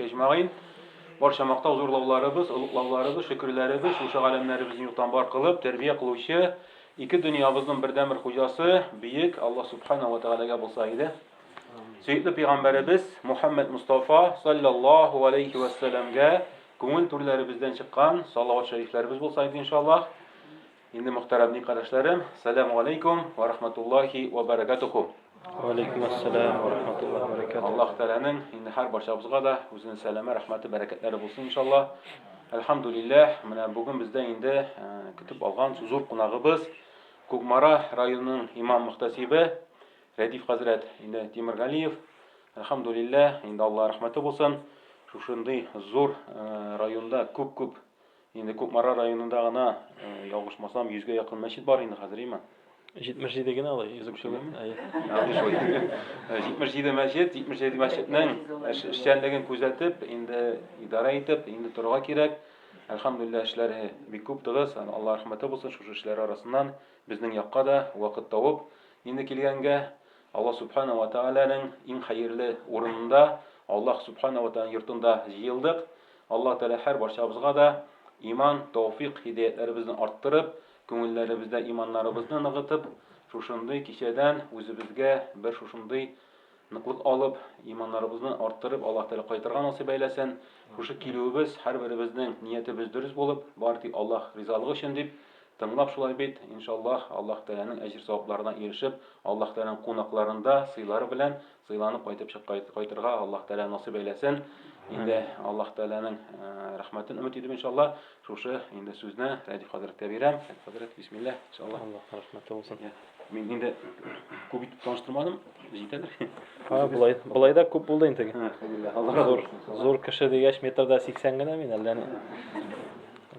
Әҗмәгыйн. Барча мактау зурлауларыбыз, олуглауларыбыз, шөкерләребез шушы галәмнәребезне юктан бар кылып, тәрбия кылучы, ике дөньябызның бердәнбер хуҗасы, бөек Аллаһ Субхана ва Тәгаләгә булса иде. Сөекле пәйгамбәребез Мухаммад Мустафа саллаллаһу алейхи ва сәлламгә күңел түрләребездән чыккан салават шәрифләребез булса иде иншаллаһ. Инде мөхтәрәм дин кардәшләрем, сәламу алейкум ва рахматуллахи ва баракатуху. Ва алейкум ассалам ва рахматуллахи ва баракатуху. Аллаһ Тәгаләнең инде һәр барчабызга да үзенең сәламе, рәхмәте, бәрәкәтләре булсын иншаллаһ. Әлхәмдулилләһ, менә бүген бездә инде э, көтеп алган зур кунагыбыз Кукмара районының имам мөхтәсибе Рәдиф хәзрәт инде Тимергалиев. Әлхәмдулилләһ, инде Аллаһ рәхмәте булсын. Шушындый зур э, районда күп-күп Инде Кукмара районында гына, ялгышмасам, йөзгә якын мәчет бар инде хәзер, име? 77 генә алай, йөз үк түгел. Әйе. 77 мәчет, 77 мәчетнең эшчәнлеген күзәтеп, инде идарә итеп, инде торырга кирәк. Әлхәмдулиллаһ, эшләре бик күп, тыгыз. Алла рәхмәте булсын, шушы эшләр арасыннан безнең якка да вакыт табып, инде килгәнгә Алла Субхана ва Тааляның иң хәерле урынында, Аллаһ Субхана ва Тааляның йортында җыелдык. Аллаһ Тәгалә һәр барчабызга да иман, тәүфик, һидәятләребезне арттырып, күңелләребездә иманнарыбызны ныгытып, шушындый кичәдән үзебезгә бер шушындый ныклык алып, иманнарыбызны арттырып, Аллаһ Тәгалә кайтырга насыйп әйләсен. Шушы килүебез, һәрберебезнең ниятебез дөрес булып, бары тик Аллаһ ризалыгы өчен дип, Тыңлап шулай бит, иншаллаһ, Аллаһ Тәгаләнең әҗер-савапларына ирешеп, Аллаһ Тәгаләнең кунакларында сыйлары белән сыйланып кайтып чык кайтырга Аллаһ Тәгалә насыйп әйләсен. Инде Аллаһ Тәгаләнең рәхмәтен өмет итеп, иншаллаһ, шушы инде сүзне Рәдиф хәзрәткә бирәм. Рәдиф хәзрәт, бисмилләһ, иншаллаһ. Аллаһ рәхмәте булсын. Мин инде күп итеп таныштырмадым, җитәдер. Ха, болай, болай да күп булды инде. Зур, зур кеше дигәч, метрда 80 генә мин, әллә ни.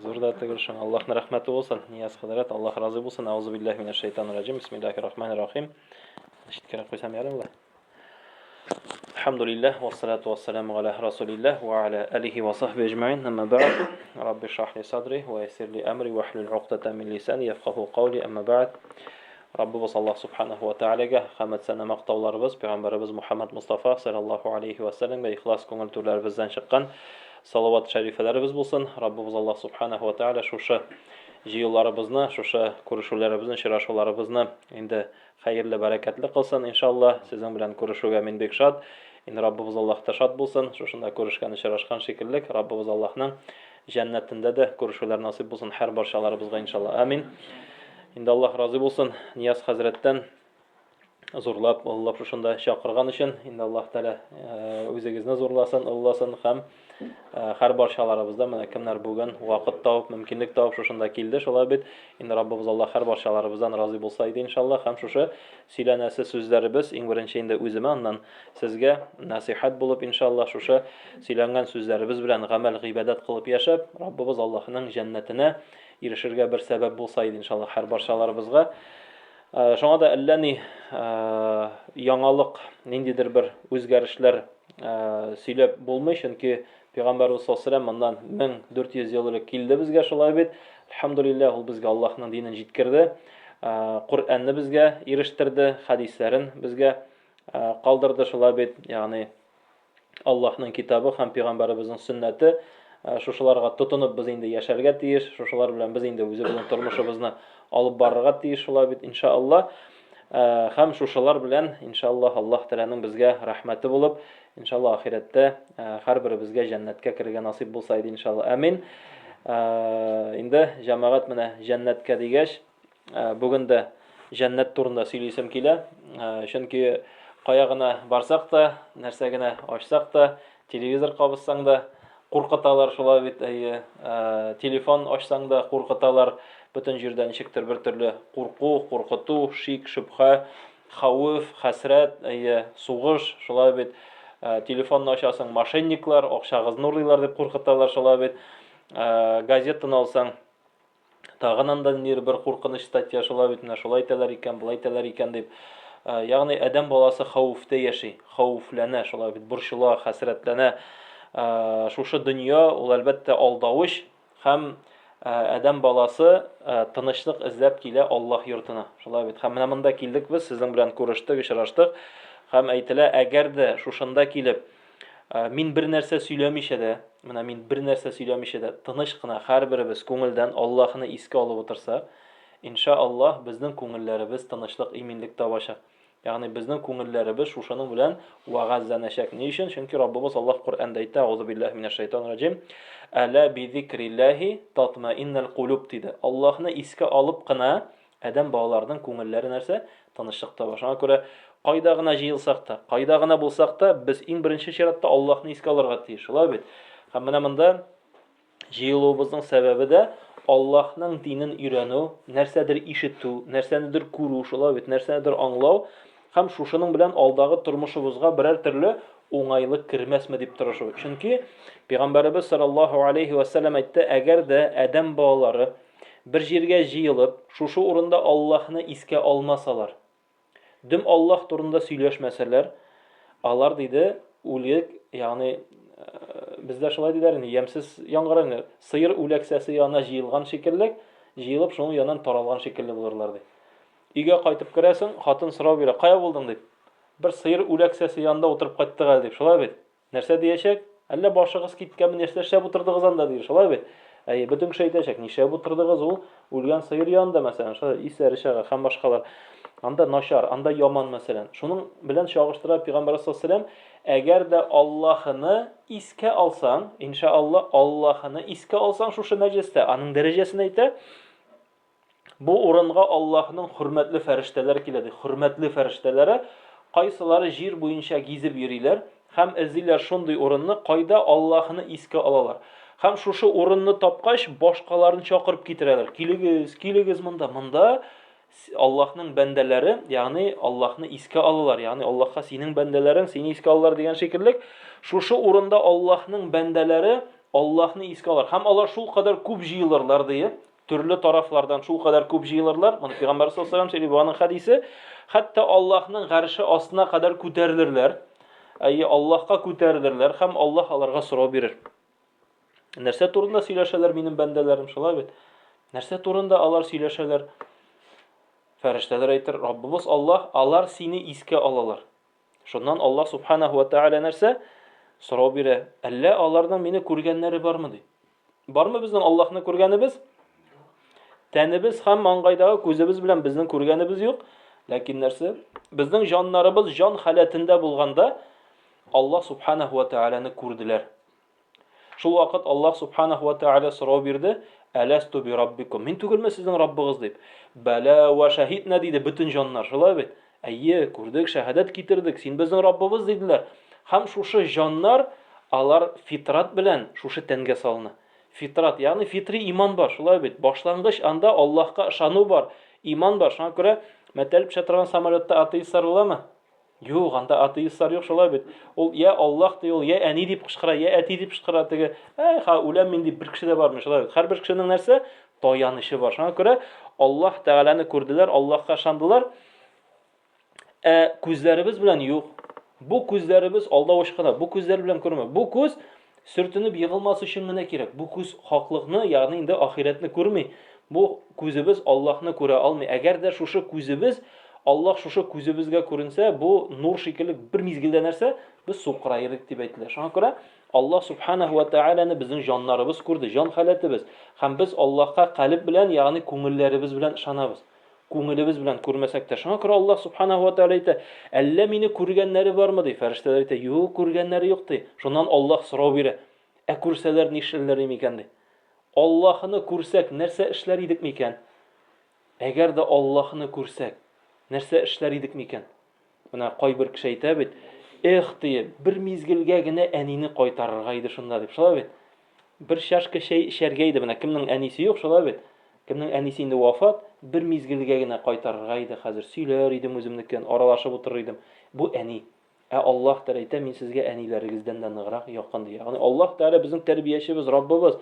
Зур да түгел шуңа. Аллаһның рәхмәте булсын. Нияз хәзрәт, Аллаһ разый булсын. Аузу биллаһи минәш шайтанир раҗим. Бисмиллаһир рахманир рахим. Читкәрәк куйсам ярыймы болай? Әлхәмдүлилләһ, вассалату вассаламу аля расулилләһ ва аля алихи ва сахби әҗмәин. Әмма бәгъд. Рабби шрах ли садри ва яссир ли әмри ва хлул угдатан мин лисани яфкаху каули. Әмма бәгъд. Раббыбыз Аллаһ субханаху ва таалагә хәмд сәна мактауларыбыз пәйгамбәребез Мухаммад Мустафа саллаллаһу алейхи ва сәлләмгә ихлас күңел түрләребездән чыккан салават шәрифәләребез булсын. Раббыбыз Аллаһ субханаху ва тааля шушы җыюларыбызны, шушы күрешүләребезне, очрашуларыбызны инде Хәерле, бәрәкәтле кылсын, иншаллаһ. Сезнең белән күрешүгә мин бик шат. Инде Раббыбыз Аллаһ та шат булсын. Шушында күрешкән, очрашкан шикеллек, Раббыбыз Аллаһның җәннәтендә дә күрешүләр насыйп булсын һәр барчаларыбызга, иншаллаһ. Амин. Инде Аллаһ разый булсын Нияз хәзрәттән зурлап, олылап шушында чакырган өчен. Инде Аллаһ Тәгалә э, үзегезне зурласын, олыласын һәм Һәр барчаларыбызда менә кемнәр бүген вакыт табып, мөмкинлек табып шушында килде, шулай бит. Инде Раббыбыз Аллаһ һәр барчаларыбыздан разый булса иде, иншаллаһ. Һәм шушы сөйләнәсе сүзләребез иң беренче инде үземә, аннан сезгә насихәт булып, иншаллаһ, шушы сөйләнгән сүзләребез белән гамәл, гыйбадәт кылып яшәп, Раббыбыз Аллаһның җәннәтенә ирешергә бер сәбәп булса иде, иншаллаһ, һәр барчаларыбызга. Шуңа да әллә ни яңалык, ниндидер бер үзгәрешләр сөйләп булмый, чөнки Пәйгамбәрбез саллаллаһу моннан 1400 ел элек килде безгә, шулай бит. Әлхәмдүлилләһ, ул безгә Аллаһның динен җиткерде, Коръәнне безгә ирештерде, хәдисләрен безгә калдырды, шулай бит. Ягъни Аллаһның китабы һәм пәйгамбәребезнең сөннәте э, шушыларга тотынып без инде яшәргә тиеш, шушылар белән без инде үзебезнең тормышыбызны алып барырга тиеш, шулай бит, иншаалла. Э, һәм шушылар белән, иншаалла, Аллаһ Тәгаләнең безгә рәхмәте булып, иншаалла, ахирәттә э, һәрберебезгә җәннәткә керергә насыйп булса иде, иншаалла. Амин. Инде җәмәгать менә җәннәткә дигәч, Э, бүген дә җәннәт турында сөйлисем килә. Э, чөнки кая гына барсак та, нәрсә генә ачсак та, телевизор кабызсаң да, куркыталар шулай бит, әйе. Э, телефон ачсаң да куркыталар. Бөтен җирдә ничектер бер төрле курку, куркыту, шик, шөбһә, хәвеф, хәсрәт, әйе, сугыш, шулай бит. Телефонны ачасың, мошенниклар, акчагызны урлыйлар дип куркыталар, шулай бит. Газетаны алсаң, Тагын анда ниндидер бер куркыныч статья, шулай бит, менә шулай итәләр икән, болай итәләр икән дип. Э, ягъни адәм баласы хәвефтә яши, хәвефләнә, шулай бит, борчыла, хәсрәтләнә. Э, шушы дөнья ул әлбәттә алдавыч һәм э, адәм баласы тынычлык эзләп килә Аллаһ йортына. Шулай бит. Һәм менә монда килдек без, сезнең белән күрештек, очраштык. Һәм әйтелә, әгәр дә шушында килеп. Мин бер нәрсә сөйләмичә дә, менә мин бер нәрсә сөйләмичә дә, тыныч кына һәрберебез күңелдән Аллаһны искә алып утырсак, инша Аллаһ, безнең күңелләребез тынычлык, иминлек табачак. Ягъни безнең күңелләребез шушының белән вәгазьләнәчәк. Ни өчен? Чөнки Раббыбыз Аллаһ Коръәндә әйтә, Аузу биллаһи минәш шайтанир раҗим, Әла би зикриллаһи татмаиннал кулуб диде. Аллаһны искә алып кына адәм балаларының күңелләре нәрсә? Тынычлык таба. Шуңа күрә кайда гына җыелсак та, кайда гына булсак та, без иң беренче чиратта Аллаһны искә алырга тиеш. Шулай бит? Һәм менә монда Җыелуыбызның сәбәбе дә Аллаһның динен өйрәнү, нәрсәдер ишетү, нәрсәнедер күрү, шулай бит, нәрсәнедер аңлау һәм шушының белән алдагы тормышыбызга берәр төрле уңайлык кермәсме дип тырышу. Чөнки Пәйгамбәребез саллаллаһу алейхи ва сәлләм әйтте, әгәр дә адәм балалары бер җиргә җыелып, шушы урында Аллаһны искә алмасалар, Дөм Аллаһ турында сөйләшмәсәләр, алар, диде, үлек, ягъни бездә шулай диләр инде, ямьсез яңгырар инде, сыер үләксәсе янына җыелган шикелле, җыелып шуның яныннан таралган шикелле булырлар, ди. Өйгә кайтып керәсең, хатын сорау бирә, кая булдың дип. Бер сыер үләксәсе янында утырып кайттык әле дип, шулай бит? Нәрсә диячәк? Әллә башыгыз киткәнме, нәрсә эшләп утырдыгыз анда дир, шулай бит? Әйе, бөтен кеше әйтәчәк, нишләп утырдыгыз ул үлгән сыер янында, мәсәлән, шулай исләре чыга һәм башкалар. Анда начар, анда яман, мәсәлән. Шуның белән чагыштыра Пәйгамбәр саллаллаһу әгәр дә Аллаһыны искә алсаң, иншаалла, Аллаһыны искә алсаң шушы мәҗлестә, аның дәрәҗәсен әйтә, Бу урынга Аллаһның хөрмәтле фәрештәләре килә, ди. Хөрмәтле фәрештәләре, кайсылары җир буенча гизеп йөриләр һәм эзлиләр шундый урынны, кайда Аллаһны искә алалар. Һәм шушы урынны тапкач, башкаларын чакырып китерәләр. Килегез, килегез монда. Монда Аллаһның бәндәләре, ягъни Аллаһны искә алалар, ягъни Аллаһка синең бәндәләрең сине искә алалар дигән шикелле, шушы урында Аллаһның бәндәләре Аллаһны искә алар. Һәм алар шулкадәр күп җыелырлар, ди. Төрле тарафлардан шулкадәр күп җыелырлар, моны Пәйгамбәр саллаллаһу алейһи ва сөйли, бу аның хәдисе, хәтта Аллаһның гарше астына кадәр күтәрелерләр. Әйе, Аллаһка күтәрелерләр һәм Аллаһ аларга сорау бирер. Нәрсә турында сөйләшәләр минем бәндәләрем, шулай бит? Нәрсә турында алар сөйләшәләр? Фәрештәләр әйтер, Раббыбыз Аллаһ, алар сине искә алалар. Шуннан Аллаһ субханаху ва тааля нәрсә? Сорау бирә. Әллә аларның мине күргәннәре бармы ди. Бармы безнең Аллаһны күргәнебез? Тәнебез һәм маңгайдагы күзебез белән безнең күргәнебез юк. Ләкин нәрсә? Безнең җаннарыбыз җан халәтендә булганда Аллаһ субханаху ва тааляны күрделәр. Шул вакыт Аллаһ субханаху ва тааля сорау бирде, Әләсту би раббикум? Мин түгелме сезнең Раббыгыз дип. Бәлә ва шаһидна диде бөтен җаннар. Шулай бит? Әйе, күрдек, шәһадәт китердек, син безнең Раббыбыз диделәр. Һәм шушы җаннар алар фитрат белән шушы тәнгә салына. Фитрат, ягъни фитри иман бар, шулай бит? Башлангыч анда Аллаһка ышану бар, иман бар. Шуңа күрә мәтәлеп төшә торган самолетта атеистлар буламы? Юк, анда атеистлар юк, шулай бит. Ул я Аллаһ ди, ул я әни дип кычкыра, я әти дип кычкыра, теге, әй, ха, үләм мин дип бер кеше дә бармый, шулай бит. Һәрбер кешенең нәрсә? Таянычы бар. Шуңа күрә Аллаһ Тәгаләне күрделәр, Аллаһка ышандылар. Ә күзләребез белән юк. Бу күзләребез алдавыч кына, бу күзләр белән күрмә. Бу күз Сөртенеп егылмас өчен генә кирәк. Бу күз хаклыкны, ягъни инде ахирәтне күрми. Бу күзебез Аллаһны күрә алмый. Әгәр дә шушы күзебез, Аллаһ шушы күзебезгә күренсә, бу нур шикелле бер мизгелдә нәрсә? Без сукыраерык дип әйтелә. Шуңа күрә Аллаһ субханаһу ва тааляны безнең җаннарыбыз күрде, җан халәтебез. Һәм без Аллаһка калеб белән, ягъни күңелләребез белән ышанабыз. Күңелебез белән күрмәсәк тә. Шуңа күрә Аллаһ субханаһу ва тааля әйтә, әллә мине күргәннәре бармы ди. Фәрештәләр әйтә, юк, күргәннәре юк ди. Шуннан Аллаһ сорау бирә. Ә күрсәләр нишләрләр микән ди. Аллаһны күрсәк, нәрсә эшләр идек микән? Әгәр дә Аллаһны күрсәк, нәрсә эшләр идек микән? Менә кайбер кеше әйтә бит, эх, ди, бер мизгелгә генә әнине кайтарырга иде шунда дип. Шулай бит? Бер чашка чәй эчәргә иде. Менә кемнең әнисе юк, шулай бит? Кемнең әнисе инде вафат, бер мизгелгә генә кайтарырга иде хәзер. Сөйләр идем үземнекен, аралашып утырыр идем. Бу әни. Ә Аллаһ Тәгалә әйтә, мин сезгә әниләрегездән дә ныграк якын ди. Ягъни Аллаһ Тәгалә безнең тәрбиячебез, Раббыбыз.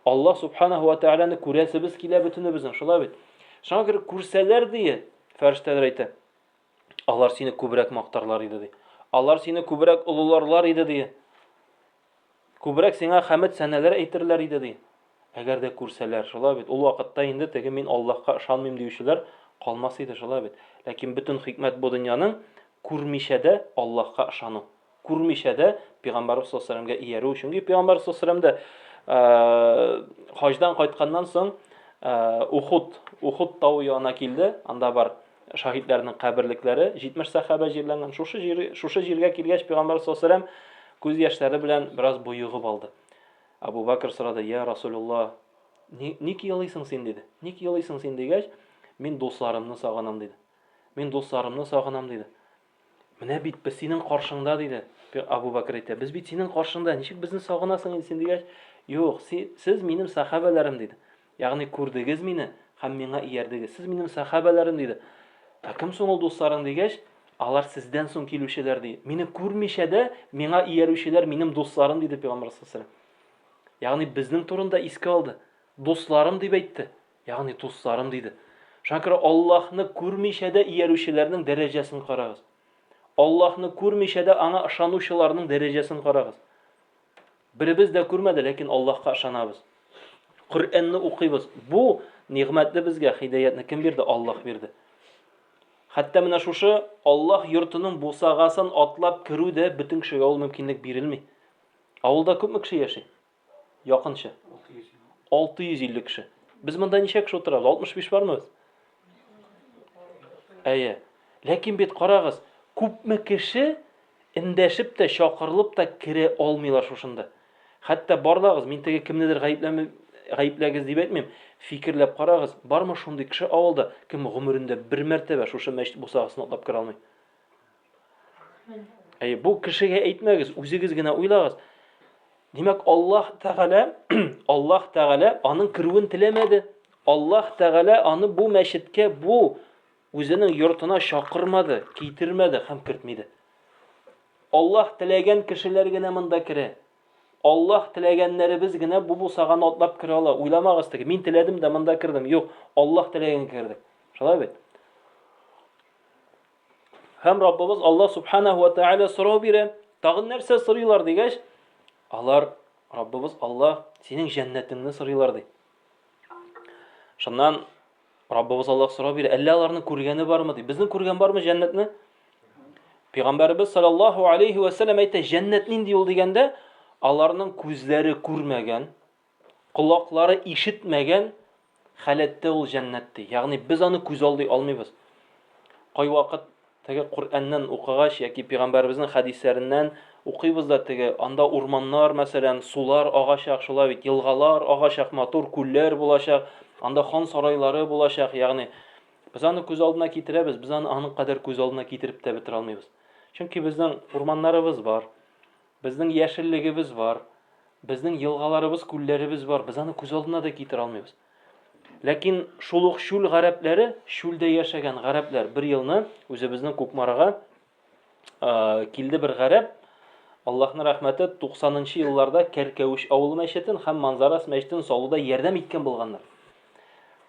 Аллаһ субханаһу ва тәгаләне күрәсебез килә бөтенебезнең, шулай бит? Шуңа күрә күрсәләр ди, фәрештәләр әйтә, алар сине күбрәк мактарлар иде ди. Алар сине күбрәк олыларлар иде ди. Күбрәк сиңа хәмед сәнәләр әйтерләр иде ди. Әгәр дә күрсәләр, шулай бит. Ул вакытта инде теге мин Аллаһка ышанмыйм диючеләр калмас иде, шулай бит. Ләкин бөтен хикмәт бу дөньяның күрмичә дә Аллаһка ышану. Күрмичә дә пәйгамбәрбез саллаллаһу алейһи вәсәлләмгә иярү, чөнки пәйгамбәр саллаллаһу алейһи вәсәлләм дә хаҗдан кайтканнан соң Ухуд, Ухуд тавы янына килде, анда бар шаһитләрнең каберлекләре, 70 сәхабә җирләнгән. Шушы җир, шушы җиргә килгәч, пәйгамбәр саллаллаһу алейһи вәсәлләм күз яшьләре белән бераз боегып алды. Абу Бакр сорады: "Я Расулуллаһ, ник елыйсың син?" диде. "Ник елыйсың син?" дигәч, "Мин дусларымны сагынам" диде. "Мин дусларымны сагынам" диде. Менә бит без синең каршыңда, диде. Абу Бәкер әйтә, без бит синең каршыңда, ничек безне сагынасың инде син дигәч, юк, сез минем сахабәләрем, диде. Ягъни күрдегез мине һәм миңа иярдегез. Сез минем сахабәләрем, диде. Ә кем соң ул дусларың дигәч, алар сездән соң килүчеләр, ди. Мине күрмичә дә миңа иярүчеләр минем дусларым, диде Пәйгамбәр саллаллаһу алейһи вәсәлләм. Ягъни безнең турында искә алды. Дусларым дип әйтте. Ягъни дусларым диде. Шуңа күрә Аллаһны күрмичә дә иярүчеләрнең дәрәҗәсен карагыз. Аллаһны күрмичә дә аңа ышанучыларның дәрәҗәсен карагыз. Беребез дә күрмәде, ләкин Аллаһка ышанабыз. Коръәнне укыйбыз. Бу нигъмәтне безгә, һидаятне кем бирде? Аллаһ бирде. Хәтта менә шушы Аллаһ йортының бусагасын атлап керү дә бөтен кешегә ул мөмкинлек бирелми. Авылда күпме кеше яши? Якынча. 650 кеше. Без монда ничә кеше утырабыз? 65 бармы без? Әйе. Ләкин бит карагыз, күпме кеше эндәшеп тә, чакырылып та керә алмыйлар шушында. Хәтта барлагыз, мин теге кемнедер гаепләмим, гаепләгез дип әйтмим. Фикерләп карагыз, бармы шундый кеше авылда, кем гомерендә бер мәртәбә шушы мәчет бусагасын атлап керә алмый? Әйе, бу кешегә әйтмәгез, үзегез генә уйлагыз. Димәк, Аллаһ Тәгалә, Аллаһ Тәгалә аның керүен теләмәде. Аллаһ Тәгалә аны бу мәчеткә, бу үзенең йортына чакырмады, китермәде һәм кертмиде. Аллаһ теләгән кешеләр генә монда керә. Аллаһ теләгәннәребез генә бу бусаганы атлап керә ала. Уйламагыз теге, мин теләдем дә монда кердем. Юк, Аллаһ теләгән кердек. Шулай бит? Һәм Раббыбыз Аллаһ субханаһу ва тааля сорау бирә. Тагын нәрсә сорыйлар дигәч, алар Раббыбыз Аллаһ синең җәннәтеңне сорыйлар ди. Шуннан Раббыбыз Аллаһ сорау бирә, әллә аларның күргәне бармы ди. Безнең күргән бармы җәннәтне? Пәйгамбәребез саллаллаһу алейхи ва сәлләм әйтә, җәннәт нинди ул дигәндә, аларның күзләре күрмәгән, колаклары ишетмәгән халәттә ул җәннәт ди. Ягъни без аны күз алдый алмыйбыз. Кайвакыт теге Коръәннән укыгач яки пәйгамбәребезнең хәдисләреннән укыйбыз да теге анда урманнар, мәсәлән, сулар агачак, шулай бит, елгалар агачак, матур күлләр булачак, анда хан сарайлары булачак, ягъни без аны күз алдына китерәбез, без аны аның кадәр күз алдына китереп тә бетерә алмыйбыз. Чөнки безнең урманнарыбыз бар, Безнең яшеллегебез бар, безнең елгаларыбыз, күлләребез бар, без аны күз алдына да китерә алмыйбыз. Ләкин шул ук чүл гарәпләре, чүлдә яшәгән гарәпләр бер елны үзебезнең Кукмарага килде бер гарәп, Аллаһның рәхмәте 90 нчы елларда Кәркәвеш авылы мәчетен һәм Манзарас мәчетен салуда ярдәм иткән булганнар.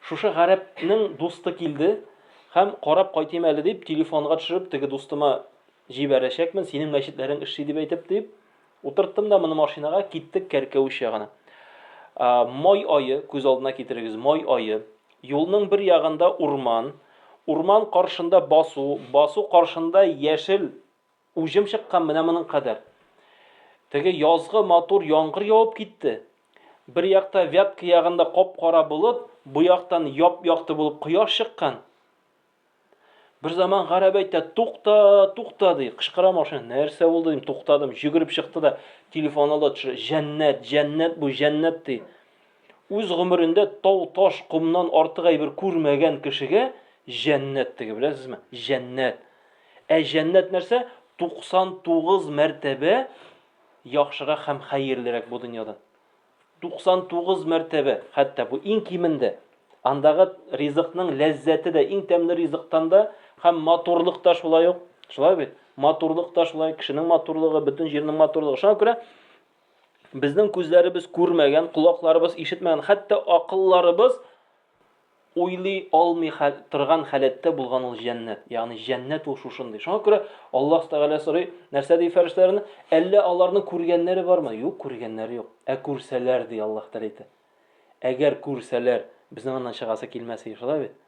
Шушы гарәпнең дусты килде һәм карап кайтыйм әле дип телефонга төшереп теге дустыма Җибәрәчәкмен, синең мәчетләрең эшли дип әйтеп, дип, утырттым да моны машинага, киттек Кәркәвеш ягына. Май ае, күз алдына китерегез, май ае. Юлның бер ягында урман, урман каршында басу, басу каршында яшел уҗым чыккан менә моның кадәр. Теге язгы матур яңгыр явып китте. Бер якта Вятка ягында кап-кара болыт, бу яктан яп-якты булып кояш чыккан. Бер заман гарәп әйтә, тукта, тукта, ди. Кычкыра машина. Нәрсә булды дим, туктадым. Йөгереп чыкты да телефон алды төшерә. Җәннәт, җәннәт бу, җәннәт ди. Үз гомерендә тау, таш, комнан артык әйбер күрмәгән кешегә җәннәт теге, беләсезме? Җәннәт. Ә җәннәт нәрсә? 99 мәртәбә яхшырак һәм хәерлерәк бу дөньядан. 99 мәртәбә, хәтта бу иң кимендә. Андагы ризыкның ләззәте дә иң тәмле ризыктан да һәм матурлык та шулай ук. Шулай бит? Матурлык та шулай, кешенең матурлыгы, бөтен җирнең матурлыгы. Шуңа күрә безнең күзләребез күрмәгән, колакларыбыз ишетмәгән, хәтта акылларыбыз уйлый алмый хәл, торган халәттә булган ул җәннәт. Ягъни җәннәт ул шушындый. Шуңа күрә Аллаһ Тәгалә сорый, нәрсә ди фәрештәләрне? Әллә аларның күргәннәре бармы? Юк, күргәннәре юк. Ә күрсәләр, ди Аллаһ Тәгалә әйтә. Әгәр күрсәләр, безнең аннан чыгасы килмәс иде, шулай бит?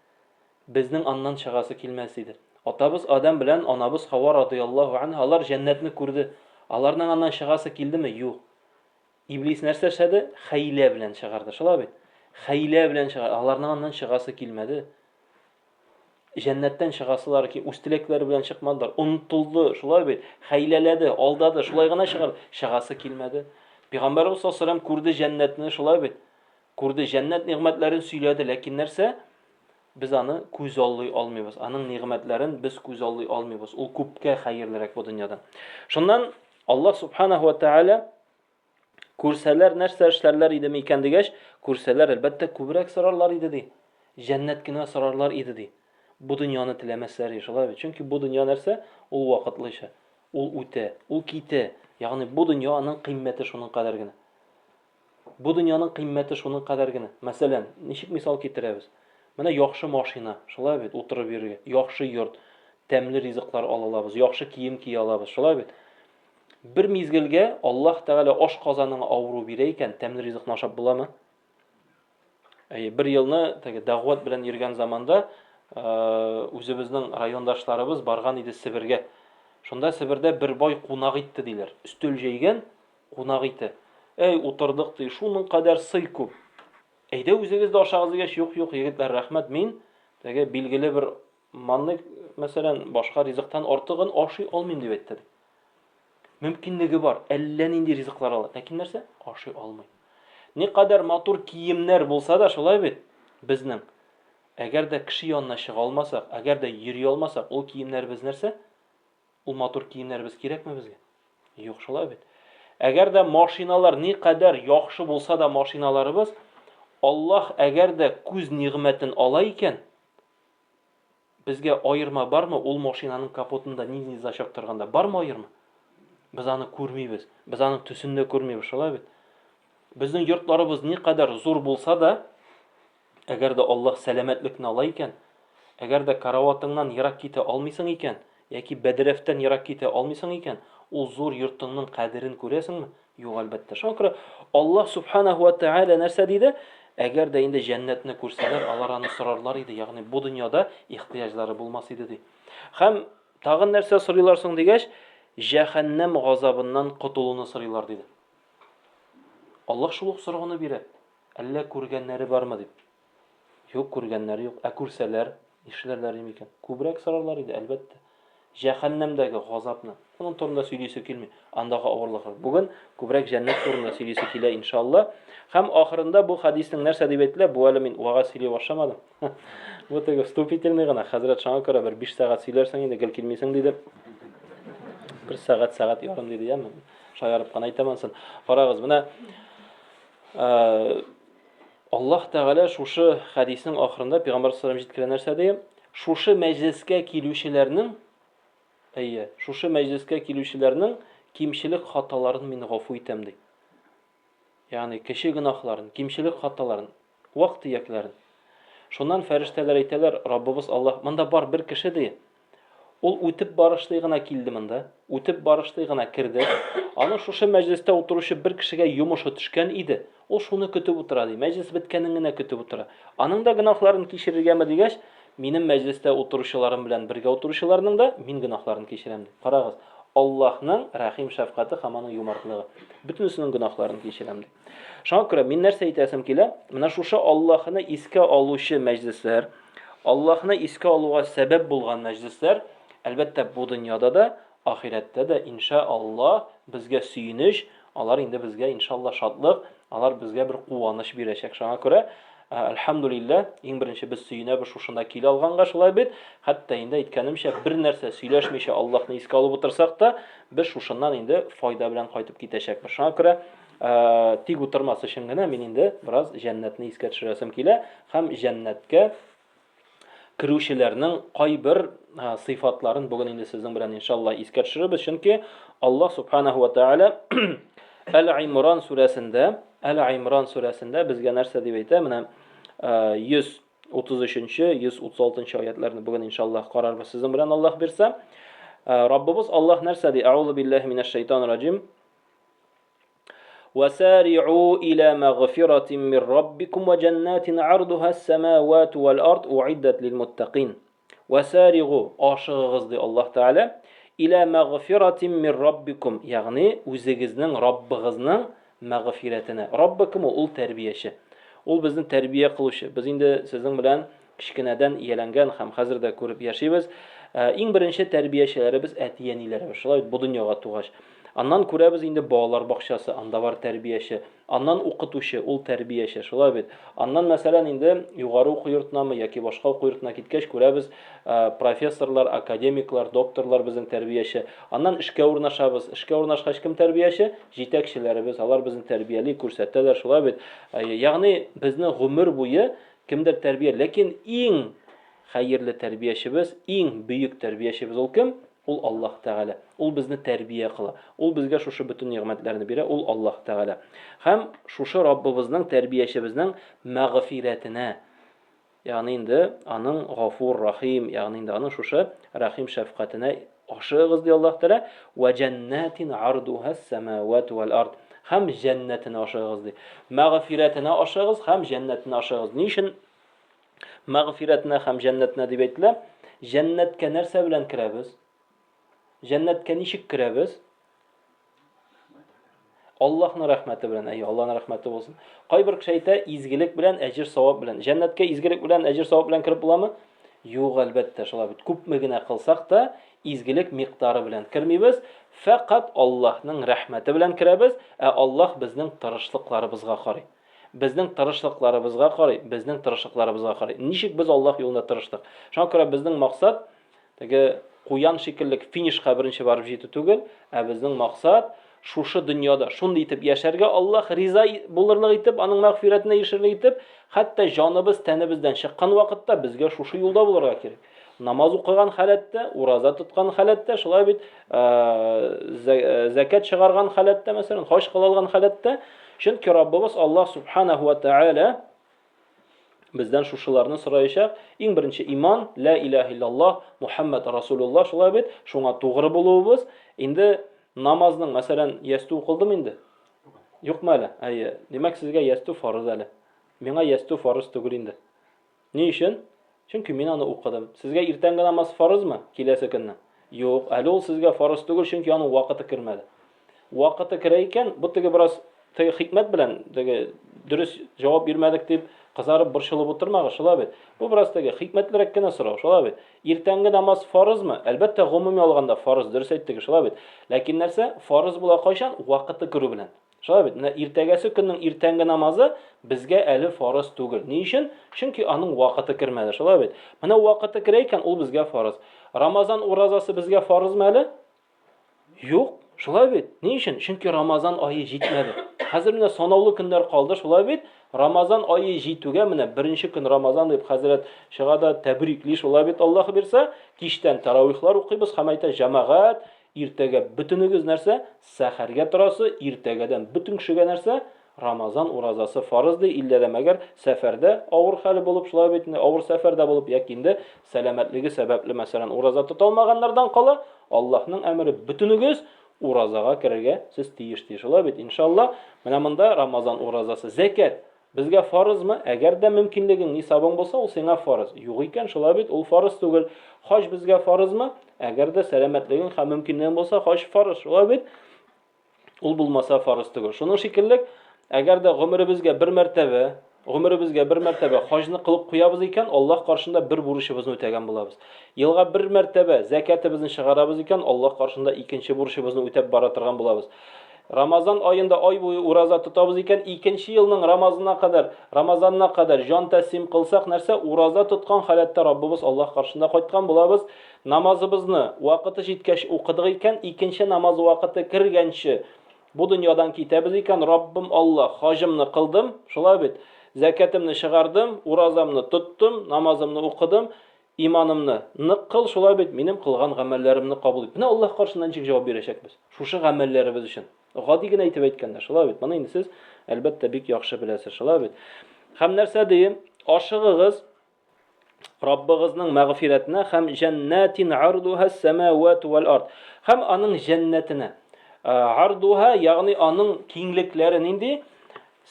Безнең аннан чыгасы килмәс иде. Атабыз Адәм белән анабыз Хава радыяллаһу анһа алар җәннәтне күрде. Аларның аннан чыгасы килдеме? Юк. Иблис нәрсә эшләде? Хәйлә белән чыгарды. Шулай бит? Хәйлә белән чыгарды. Аларның аннан чыгасы килмәде. Җәннәттән чыгасылар ки, үз теләкләре белән чыкмадылар. Онтылды, шулай бит? Хәйләләде, алдады, шулай гына чыгарды. Чыгасы килмәде. Пәйгамбәрбез саллаллаһу алейһи күрде җәннәтне, шулай бит? Күрде җәннәт нигъмәтләрен сөйләде, ләкин нәрсә? Без аны күз аллый алмыйбыз. Аның нигъмәтләрен без күз аллый алмыйбыз. Ул күпкә хәерлерәк бу дөньядан. Шуннан Аллаһ субханаһу ва тааля күрсәләр нәрсә эшләрләр иде микән дигәч, күрсәләр, әлбәттә, күбрәк сорарлар иде ди. Җәннәт кенә сорарлар иде ди. Бу дөньяны теләмәсләр иде, шулай бит? Чөнки бу дөнья нәрсә? Ул вакытлыча. Ул үтә, ул китә. Ягъни бу дөнья аның кыйммәте шуның кадәр генә. Бу дөньяның кыйммәте шуның кадәр генә. Мәсәлән, ничек мисал китерәбез? Менә яхшы машина, шулай бит, утырып йөрергә, яхшы йорт, тәмле ризыклар ала алабыз, яхшы кием кия алабыз, шулай бит? Бер мизгелгә Аллаһ Тәгалә аш казаныңа авыру бирә икән, тәмле ризыкны ашап буламы? Әйе, бер елны теге дәгъват белән йөргән заманда үзебезнең райондашларыбыз барган иде Себергә. Шунда Себердә бер бай кунак итте диләр. Өстәл җәйгән, кунак ите. Әй, утырдык ди, шуның кадәр сый күп. Әйдә үзегез дә ашагыз дигәч, юк, юк, егетләр, рәхмәт, мин теге билгеле бер манный, мәсәлән, башка ризыктан артыгын ашый алмыйм дип әйтте. Мөмкинлеге бар, әллә нинди ризыклар ала, ләкин нәрсә? Ашый алмый. Никадәр матур киемнәр булса да, шулай бит, безнең. Әгәр дә кеше янына чыга алмасак, әгәр дә йөри алмасак, ул киемнәребез нәрсә? Ул матур киемнәребез кирәкме безгә? Юк, шулай бит. Әгәр дә машиналар никадәр яхшы булса да машиналарыбыз, Аллаһ әгәр дә күз нигъмәтен ала икән, безгә аерма бармы ул машинаның капотында нинди значок торганда? Бармы аерма? Без аны күрмибез. Без аның төсен дә күрмибез, шулай бит. Безнең йортларыбыз никадәр зур булса да, Әгәр дә Аллаһ сәламәтлекне ала икән, әгәр дә караватыңнан ерак китә алмыйсың икән, яки бәдрәфтән ерак китә алмыйсың икән, ул зур йортыңның кадерен күрәсеңме? Юк, әлбәттә. Шуңа күрә Аллаһ субханаһу ва тааля нәрсә диде? Әгәр дә инде җәннәтне күрсәләр, алар аны сорарлар иде, ягъни бу дөньяда ихтыяҗлары булмас иде ди. Һәм тагын нәрсә сорыйлар соң дигәч, җәһәннәм газабыннан котылуны сорыйлар диде. Аллаһ шул ук сорауны бирә. Әллә күргәннәре бармы дип. Юк, күргәннәре юк. Ә күрсәләр, нишләрләр иде микән? Күбрәк сорарлар иде, әлбәттә. Җәһәннәмдәге газапны. Аның турында сөйлисе килми. Андагы авырлыклар. Бүген күбрәк җәннәт турында сөйлисе килә, иншалла. Һәм ахырында бу хәдиснең нәрсә дип әйтелә? Бу әле мин вәгазь сөйли башламадым. Бу теге вступительный гына. Хәзрәт шуңа күрә бер 5 сәгать сөйләрсең инде, гел килмисең диде. Бер сәгать, сәгать ярым диде, яме. Шаярып кына әйтәм ансын. Карагыз, менә Аллаһ Тәгалә шушы хәдиснең ахырында Пәйгамбәр саллаллаху җиткерә нәрсә ди? Шушы мәҗлескә килүчеләрнең әйе, шушы мәҗлескә килүчеләрнең кимчелек хаталарын мин гафу итәм ди. Ягъни кече гөнаһларын, кимчелек хаталарын, вак-төякләрен. Шуннан фәрештәләр әйтәләр, Раббыбыз Аллаһ, монда бар бер кеше ди. Ул үтеп барышлый гына килде монда, үтеп барышлый гына керде. Аның шушы мәҗлестә утыручы бер кешегә йомышы төшкән иде. Ул шуны көтеп утыра ди. Мәҗлес беткәнен генә көтеп утыра. Аның да гөнаһларын кичерергәме дигәч, минем мәҗлестә утыручыларым белән бергә утыручыларның да мин гөнаһларын кичерәм ди. Карагыз, Аллаһның рәхим шәфкате һәм аның юмартлыгы. Бөтенесенең гөнаһларын кичерәм ди. Шуңа күрә мин нәрсә әйтәсем килә? Менә шушы Аллаһны искә алучы мәҗлесләр, Аллаһны искә алуга сәбәп булган мәҗлесләр, әлбәттә, бу дөньяда да, ахирәттә дә, инша Аллаһ, безгә сөенеч, алар инде безгә, инша Аллаһ, шатлык, алар безгә бер куаныч бирәчәк. Шуңа күрә, әлхәмдүлилләһ, иң беренче без сөенәбез шушында килә алганга, шулай бит? Хәтта инде әйткәнемчә, бер нәрсә сөйләшмичә Аллаһны искә алып утырсак та, без шушыннан инде файда белән кайтып китәчәкбез. Шуңа күрә, тик утырмас өчен генә мин инде бераз җәннәтне искә төшерәсем килә һәм җәннәткә керүчеләрнең кайбер сыйфатларын бүген инде сезнең белән иншалла искә төшерербез, чөнки Аллаһ субханаһу ва тааля Әл-Имран сүрәсендә, Әл-Имран сүрәсендә безгә нәрсә дип әйтә? Менә 133-нче, 136-нчы аятларны бүген иншалла карарбыз сезнең белән Аллаһ бирсә. Раббыбыз Аллаһ нәрсә ди? Аузу биллаһи минәш шайтанир раҗим. وسارعوا إلى مغفرة من ربكم وجنات عرضها السماوات والأرض أعدت للمتقين. وسارعوا ашыгыгыз ди Аллаһ Тәгалә. Илә мәгъфиратин мир раббикум, ягъни үзегезнең Раббыгызның мәгъфирәтенә. Раббы кем ул? Ул тәрбияче. Ул безне тәрбия кылучы. Без инде сезнең белән кечкенәдән ияләнгән һәм хәзер дә күреп яшибез. Э, иң беренче тәрбиячеләребез әти-әниләребез. Шулай бу дөньяга тугач. Аннан күрәбез инде балалар бакчасы, анда бар тәрбияче. Аннан укытучы, ул тәрбияче, шулай бит. Аннан, мәсәлән, инде югары уку йортынамы яки башка уку йортына киткәч, күрәбез, э, профессорлар, академиклар, докторлар безнең тәрбияче. Аннан эшкә урнашабыз. Эшкә урнашкач кем тәрбияче? Җитәкчеләребез, алар безне тәрбияли, күрсәтәләр, шулай бит. Э, ягъни безне гомер буе кемдер тәрбия, ләкин иң хәерле тәрбиячебез, иң бөек тәрбиячебез ул кем? Ул Аллаһ Тәгалә. Ул безне тәрбия кыла. Ул безгә шушы бөтен нигъмәтләрне бирә, ул Аллаһ Тәгалә. Һәм шушы Раббыбызның, тәрбиячебезнең мәгъфирәтенә, ягъни инде аның Гафур Рахим, ягъни инде аның шушы рәхим шәфкатенә ашыгыгыз, ди Аллаһ Тәгалә. Вә җәннәтин ардуһа самавату вәл ард. Һәм җәннәтенә ашыгыгыз, ди. Мәгъфирәтенә ашыгыгыз һәм җәннәтенә ашыгыгыз. Ни өчен Мәгъфирәтенә һәм җәннәтенә дип әйтелә. Җәннәткә нәрсә белән керәбез? Җәннәткә ничек керәбез? Аллаһның рәхмәте белән, әйе, Аллаһның рәхмәте булсын. Кайбер кеше әйтә, изгелек белән, әҗер савап белән. Җәннәткә изгелек белән, әҗер савап белән кереп буламы? Юк, әлбәттә, шулай бит. Күпме генә кылсак та, изгелек микъдары белән кермибез. Фәкать Аллаһның рәхмәте белән керәбез, ә Аллаһ безнең тырышлыкларыбызга карый. Безнең тырышлыкларыбызга карый, безнең тырышлыкларыбызга карый. Ничек без Аллаһ юлында тырыштык. Шуңа күрә безнең максат теге куян шикелле финишка беренче барып җитү түгел, ә безнең максат шушы дөньяда шундый итеп яшәргә, Аллаһ риза булырлык итеп, аның мәгъфирәтенә ирешерлек итеп, хәтта җаныбыз тәнебездән чыккан вакытта безгә шушы юлда булырга кирәк. Намаз укыган халәттә, ураза тоткан халәттә, шулай бит, зәкят чыгарган халәттә, мәсәлән, хаҗ кыла алган халәттә, чөнки Раббыбыз Аллаһ субханаху ва тааля бездән шушыларны сораячак. Иң беренче иман, ла илаһ иллаллаһ, Мухаммад расулуллаһ, шулай бит, шуңа тугры булуыбыз. Инде намазның, мәсәлән, ястү укылдымы инде? Юкмы әле? Әйе. Димәк, сезгә ястү фарыз әле. Миңа ястү фарыз түгел инде. Ни өчен? Чөнки мин аны укыдым. Сезгә иртәнге намаз фарызмы? Киләсе көнне. Юк, әле ул сезгә фарыз түгел, чөнки аның вакыты кермәде. Вакыты керә икән, бу теге бераз теге хикмәт белән, теге дөрес җавап бирмәдек дип кызарып борчылып утырмагыз, шулай бит. Бу бераз теге хикмәтлерәк кенә сорау, шулай бит. Иртәнге намаз фарызмы? Әлбәттә, гомуми алганда фарыз, дөрес әйттегез, шулай бит. Ләкин нәрсә? Фарыз була кайчан? Вакыты керү белән. Шулай бит, менә иртәгәсе көннең иртәнге намазы безгә әле фарыз түгел. Ни өчен? Чөнки аның вакыты кермәде. Шулай бит. Менә вакыты керә икән, ул безгә фарыз. Рамазан уразасы безгә фарызмы әле? Юк, шулай бит. Ни өчен? Чөнки Рамазан ае җитмәде. Хәзер менә санаулы көннәр калды, шулай бит. Рамазан ае җитүгә менә беренче көн Рамазан дип хәзрәт чыга да тәбрикли, шулай бит, Аллаһ бирсә, кичтән таравихлар укыйбыз һәм әйтә, җәмәгать, Иртәгә бөтенегез нәрсә? Сәхәргә торасы, иртәгәдән бөтен кешегә нәрсә? Рамазан уразасы фарыз ди, иллә дә мәгәр сәфәрдә авыр хәле булып, шулай бит инде, авыр сәфәрдә булып яки инде сәламәтлеге сәбәпле, мәсәлән, ураза тота алмаганнардан кала, Аллаһның әмере бөтенегез уразага керергә сез тиеш ди. Шулай бит, иншалла, менә монда Рамазан уразасы. Зәкят Безгә фарызмы? Әгәр дә мөмкинлегең, нисабың булса, ул сиңа фарыз. Юк икән, шулай бит, ул фарыз түгел. Хаҗ безгә фарызмы? Әгәр дә сәламәтлегең һәм мөмкинлегең булса, хаҗ фарыз, шулай бит? Ул булмаса фарыз түгел. Шуның шикелле, әгәр дә гомеребезгә бер мәртәбә, гомеребезгә бер мәртәбә хаҗны кылып куябыз икән, Аллаһ каршында бер бурычыбызны үтәгән булабыз. Елга бер мәртәбә зәкятыбызны чыгарабыз икән, Аллаһ каршында икенче бурычыбызны үтәп бара торган булабыз. Рамазан аенда ай буе ураза тотабыз икән, икенче елның Рамазанына кадәр, Рамазанына кадәр җан тәслим кылсак, нәрсә? Ураза тоткан халәттә Раббыбыз Аллаһ каршында кайткан булабыз. Намазыбызны вакыты җиткәч укыдык икән, икенче намаз вакыты кергәнче бу дөньядан китәбез икән, Раббым Аллаһ, хаҗымны кылдым, шулай бит? Зәкятымны чыгардым, уразамны тоттым, намазымны укыдым, Иманымны нык кыл, шулай бит, минем кылган гамәлләремне кабул ит. Менә Аллаһ каршында ничек җавап бирәчәкбез? Шушы гамәлләребез өчен. Гади генә итеп әйткәндә, шулай бит. Моны инде сез, әлбәттә, бик яхшы беләсез, шулай бит. Һәм нәрсә ди? Ашыгыгыз Раббыгызның мәгъфирәтенә һәм җәннәтин ардуха самавату вал ард. Һәм аның җәннәтенә. Ардуха, ягъни аның киңлекләре нинди?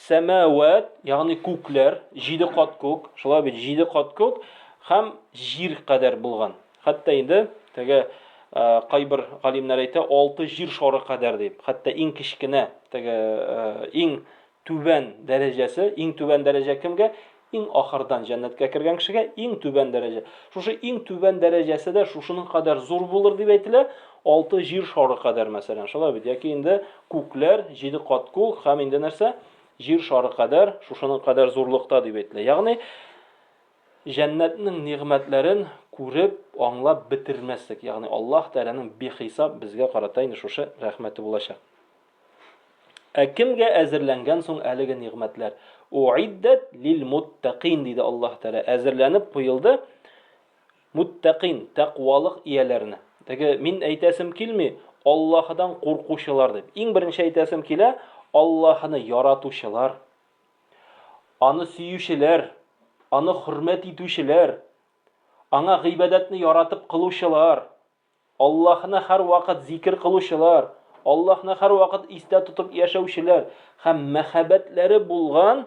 Сәмәвәт, ягъни күкләр, җиде кат күк, шулай бит, җиде кат күк һәм җир кадәр булган. Хәтта инде теге Кайбер галимнәр әйтә, 6 җир шары кадәр дип. Хәтта иң кечкенә, теге иң түбән дәрәҗәсе, иң түбән дәрәҗә кемгә? Иң ахырдан җәннәткә кергән кешегә иң түбән дәрәҗә. Шушы иң түбән дәрәҗәсе дә шушының кадәр зур булыр дип әйтелә, 6 җир шары кадәр мәсәлән. Шулай бит? Яки инде күкләр, 7 кат күк һәм инде нәрсә? Җир шары кадәр, шушының кадәр зурлыкта дип әйтелә. Ягъни җәннәтнең нигъмәтләрен күреп, аңлап бетермәслек. Ягъни Аллаһ Тәгаләнең бихисап безгә карата инде шушы рәхмәте булачак. Ә кемгә әзерләнгән соң әлеге нигъмәтләр? Уиддәт лил муттакин диде Аллаһ Тәгалә. Әзерләнеп куелды муттакин, тәкъвалык ияләренә. Теге мин әйтәсем килми, Аллаһыдан куркучылар дип. Иң беренче әйтәсем килә, Аллаһыны яратучылар, аны сөючеләр, аны хөрмәт итүчеләр, аңа гыйбадәтне яратып кылучылар, Аллаһны һәрвакыт зикер кылучылар, Аллаһны һәрвакыт истә тотып яшәүчеләр һәм мәхәббәтләре булган,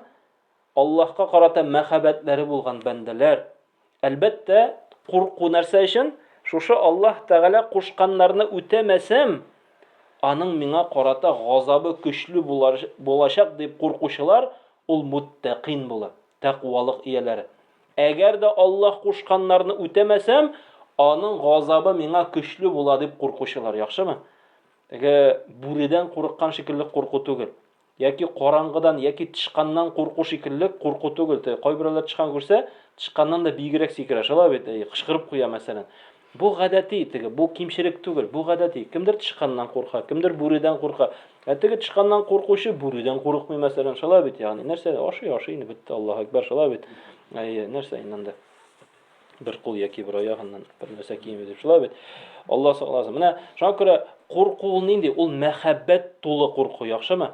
Аллаһка карата мәхәббәтләре булган бәндәләр. Әлбәттә, курку нәрсә өчен? Шушы Аллаһ Тәгалә кушканнарны үтәмәсәм, аның миңа карата газабы көчле булачак дип куркучылар, ул муттакин була, тәкъвалык ияләре. Әгәр дә Аллаһ кушканнарны үтәмәсәм, аның газабы миңа көчле була дип куркучылар, яхшымы? Теге бүредән курыккан шикелле курку түгел. Яки караңгыдан, яки тычканнан курку шикелле курку түгел. Теге кайберәүләр тычкан күрсә, тычканнан да биегрәк сикерә, шулай бит? Әйе, кычкырып куя, мәсәлән. Бу гадәти, теге, бу кимчелек түгел, бу гадәти. Кемдер тычканнан курка, кемдер бүредән курка. Ә теге тычканнан куркучы бүредән курыкмый, мәсәлән, шулай бит? Ягъни нәрсә, ашый, ашый инде, бетте, Аллаһу әкбәр, шулай бит? Әйе, нәрсә инде анда? Бер кул яки бер аягыннан бер нәрсә кими дип, шулай бит? Алла сакласын. Менә шуңа күрә курку ул нинди? Ул мәхәббәт тулы курку, яхшымы?